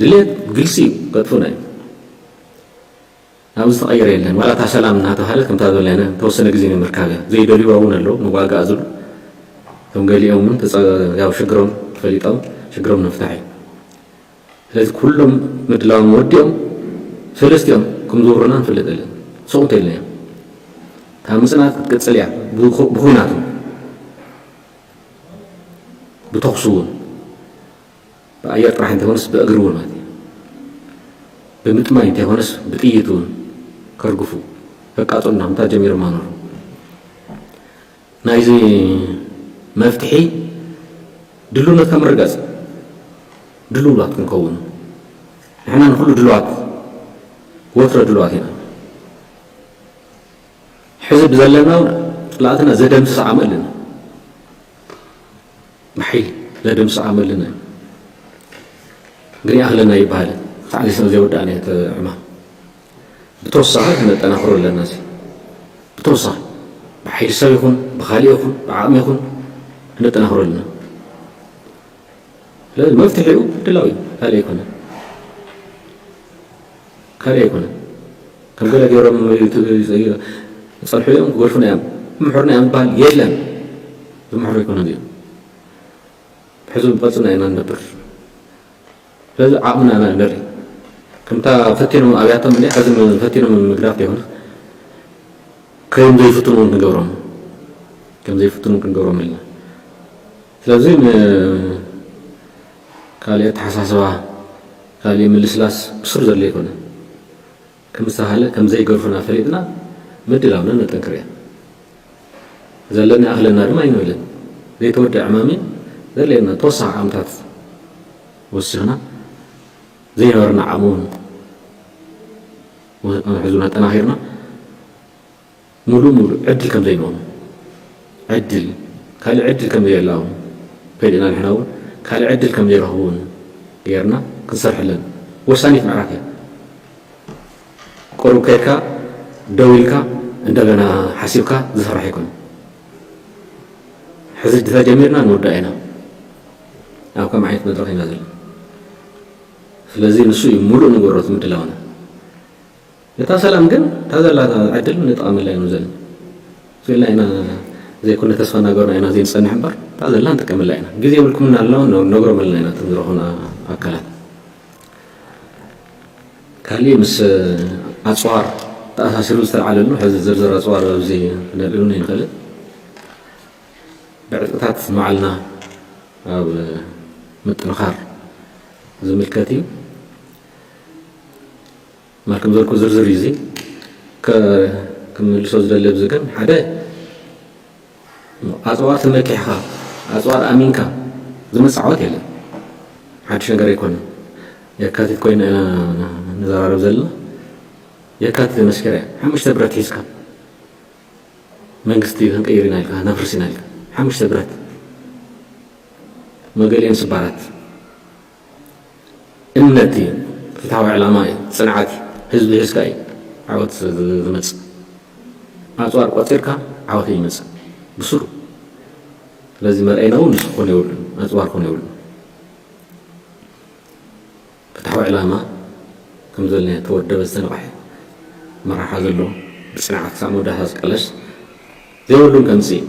ድሌት ግልጺ እዩ፣ ከጥፉና እዮም። ናብ ዝተቐየረ የለን። ዋላ እታ ሰላም እናተባህለት ከምታ ዝበልና ኢና ተወሰነ ግዜ ንምርካብ እያ። ዘይደልዩዋ እውን ኣለዉ፣ ንዋጋእ ዝብሉ። እቶም ገሊኦም እውን ተጸ-፣ ያው ሽግሮም ፈሊጦም ሽግሮም ንምፍታሕ እዩ። ስለዚ ኩሎም ምድላዎም ወዲኦም ሰለስቲኦም ከም ዝውሩና ንፈልጥ ኣለና። ስቕ እንተኢልና እዮም። እታ ምጽናት ክትቅጽል እያ። ብኹ-፣ ብኹናት እውን፣ ብተኹሲ እውን፣ ብኣየር ጥራሕ እንተይኮነስ ብእግሪ እውን ማለት እዩ። ብምጥማይ እንተይኮነስ ብጥይት እውን ከርግፉ፣ ከቃጽሉና ምንታ ጀሚሮም ኣኖሩ። ናይዚ መፍትሒ ድልውነትካ ምርጋጽ፣ ድልውላት ክንከውን። ንሕና ንኹሉ ድልዋት፣ ወትረ ድልዋት ኢና። ሕዚ ብዘለና ጸላእትና ዘደምስስ ዓቕሚ ኣለና። ብሓይሊ ዘደምስስ ዓቕሚ ኣለና። ግን ይኣኽለና ይበሃል። ሳዕቤን ስለ ዘይወዳእና እቲ ዕማም። ብተወሳኺ ክነጠናኽሮ ኣለና። እዚ ብተወሳኺ ብሓይሊ ሰብ ይኹን፣ ብኻሊእ ይኹን፣ ብዓቕሚ ይኹን ክነጠናኽሮ ኣለና። ስለዚ መፍትሒኡ ምድላው እዩ፣ ካልእ ኣይኮነን። ካልእ ኣይኮነን። ከም ገለ ገይሮም ይጸልሑ እዮም፣ ክገድፉና እዮም። ምሕርና እዮም ዝበሃል የለን። ዝምሕሩ ኣይኮነን እዚኦም። ሕዚ ብቐጽና ኢና ንነብር። ስለዚ ዓቕምና ኢና ንርኢ። ከምታ ፈቲኖም ኣብያቶም እንዲ፣ ሕዚ ፈቲኖም ምግዳፍ ይኹን ከም ዘይፍትኑ እውን ክንገብሮም፣ ከም ዘይፍትኑ እውን ክንገብሮም ኢልና። ስለዚ ን-፣ ካልእ ኣተሓሳስባ፣ ካልእ ምልስላስ ብስሩ ዘሎ ኣይኮነን። ከም ዝተባህለ ከም ዘይገድፉና ፈሊጥና ምድላውና ነጠንክር እያ። ዘለና ይኣኽለና ድማ ኣይንብልን። ዘይተወድአ ዕማም እዩ። ዘድልየና ተወሳኺ ዓቕምታት ወሲኽና ዘይነበረና ዓቕሚ እውን ሕዙና ኣጠናኺርና ምሉእ ምሉእ ዕድል ከም ዘይንህቦም፣ ዕድል፣ ካልእ ዕድል ከም ዘየላ እውን ፈሊጥና፣ ንሕና እውን ካልእ ዕድል ከም ዘይረኽቡ እውን ገይርና ክንሰርሐለን ወሳኒት ምዕራፍ እያ። ቁሩብ ከድካ ደው ኢልካ እንደገና ሓሲብካ ዝስራሕ ኣይኮነን። ሕዚ ተጀሚርና ንውዳእ ኢና። ኣብ ከም ዓይነት መድረኽ ኢና ዘለና። ስለዚ ንሱ እዩ ምሉእ ንገብሮ እቲ ምድላውና። እታ ሰላም ግን፣ እታ ዘላ ዕድል ንጥቀመላ ኢና ዘለና። ስኢልና ኢና ዘይኮነ ተስፋ እናገበርና ኢና ዘይንጸንሕ እምበር፣ እታ ዘላ ንጥቀመላ ኢና። ግዜ የብልኩምን ኣሎ፣ ነ-፣ ነግሮም ኣለና ኢና እቶም ዝረኹና ኣካላት። ካልእ ምስ ኣጽዋር ተኣሳሲሩ ዝተልዓለሉ፣ ሕዚ ዝርዝር ኣጽዋር ኣብዚ ክነልዕሉ ኣይንኽእልን። ብዕጥቅታት ንባዕልና ኣብ ምጥንኻር ዝምልከት እዩ። ማል ከም ዘልኩ ዝርዝር እዩ እዚ። ከ-፣ ክምልሶ ዝደሊ ኣብዚ ግን ሓደ ኣጽዋር ተመኪሕካ፣ ኣጽዋር ኣሚንካ ዝመጽእ ዓወት የለን። ሓድሽ ነገር ኣይኮነን። የካቲት ኮይና ኢና ንዘራረብ ዘለና። የካቲት ተመስኪራ እያ። ሓሙሽተ ብረት ሒዝካ መንግስቲ ክንቅይር ኢና ኢልካ፣ ነፍርስ ኢና ኢልካ። ሓሙሽተ ብረት፣ መገሊኦም ስባራት። እምነት እዩ፣ ፍትሓዊ ዕላማ እዩ፣ ጽንዓት እዩ፣ ህዝቢ ሒዝካ እዩ ዓወት ዝ-፣ ዝመጽእ። ኣጽዋር ቆጺርካ ዓወት ይመጽእ ብስሩ። ስለዚ መርኣይና እውን ንሱ ክኾን የብሉን፣ ኣጽዋር ክኾን የብሉን። ፍትሓዊ ዕላማ ከም ዘለ ተወደበ ዝተነቕሐ መራሓ ዘሎ ብጽንዓት ክሳብ መወዳእታ ዝቃለስ ዘይብሉን ከምጽእ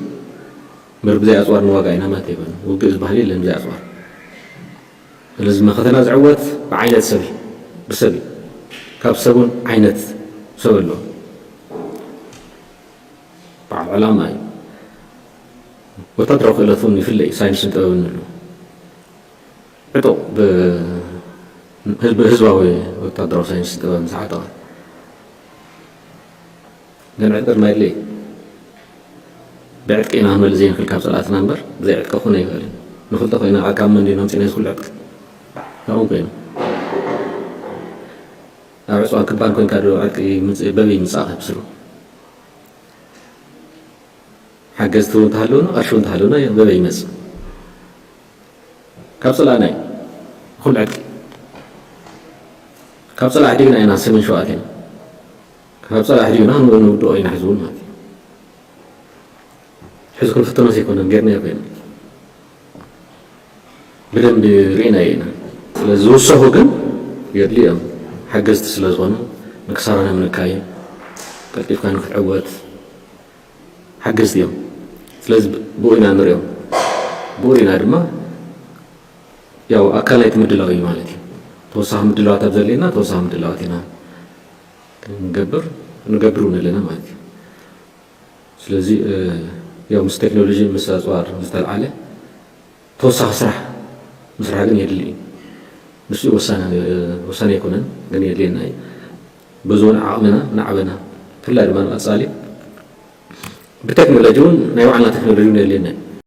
እምበር ብዘይ ኣጽዋር ንዋጋ ኢና ማለት ኣይኮነን። ውግእ ዝበሃል የለን ብዘይ ኣጽዋር። ስለዚ መኸተና ዝዕወት ብዓይነት ሰብ እዩ፣ ብሰብ እዩ። ካብ ሰብ እውን ዓይነት ሰብ ኣሎ። በዓል ዕላማ እዩ። ወታደራዊ ክእለት እውን ይፍለ እዩ፣ ሳይንስን ጥበብን ኣሎ። ዕጡቕ ብ-፣ ህዝብ-፣ ህዝባዊ ወታደራዊ ሳይንስ ጥበብ ምስ ዓጠቐ ግን ዕጥቂ ድማ የድልይ። ብዕጥቂ ኢና ክንበልዕ ዘይንኽእል ካብ ጸላእትና እምበር ብዘይ ዕጥቂ ክኾን ኣይኽእልን። ንኽልተ ኮይና ካብ መን ድዩ ኣምጺእና እዚ ኩሉ ዕጥቂ? ካብኦም ኮይኑ። ኣብ ዕጽዋን ክባን ኮይንካ ዶ ዕጥቂ ይምጽእ? በበይ ይምጻእ ከብስሩ? ሓገዝቲ እውን እንተሃለውና፣ ቅርሺ እውን እንተሃለውና፣ በበይ ይመጽእ? ካብ ጸላእና እዩ። ኩሉ ዕጥቂ። ካብ ጸላእ ኣሕዲግና ኢና ሰሜን ሸዋ ኣቲና። ካብ ጸላእ ኣሕዲግና ንውድኦ ኢና ሕዚ እውን ማለት እዩ። ሕዚ ክንፍተኖ ዘይኮነን፣ ጌርናዮ ኮይና። ብደንቢ ርኢናዮ ኢና። ስለዚ ዝውሰኹ ግን የድልዮም። ሓገዝቲ ስለ ዝኾኑ፣ ንክሳራና ምንካይ፣ ቀልጢፍካ ንክትዕወት ሓገዝቲ እዮም። ስለዚ ብኡ ኢና ንሪኦም። ብኡ ርኢና ድማ ያው ኣካል ናይቲ ምድላው እዩ ማለት እዩ። ተወሳኺ ምድላዋት ኣብ ዘድልየና ተወሳኺ ምድላዋት ኢና ክንገብር፣ ንገብር እውን ኣለና ማለት እዩ። ስለዚ፣ እ፣ ያው ምስ ቴክኖሎጂ፣ ምስ ኣጽዋር ዝተልዓለ ተወሳኺ ስራሕ ምስራሕ ግን የድሊ እዩ። ንሱ ወሳኒ፣ ወሳኒ ኣይኮነን፣ ግን የድልየና እዩ። በዚ እውን ዓቕምና እናዓበና፣ ብፍላይ ድማ ንቐጻሊ ብቴክኖሎጂ እውን ናይ ባዕልና ቴክኖሎጂ እውን የድልየና እዩ።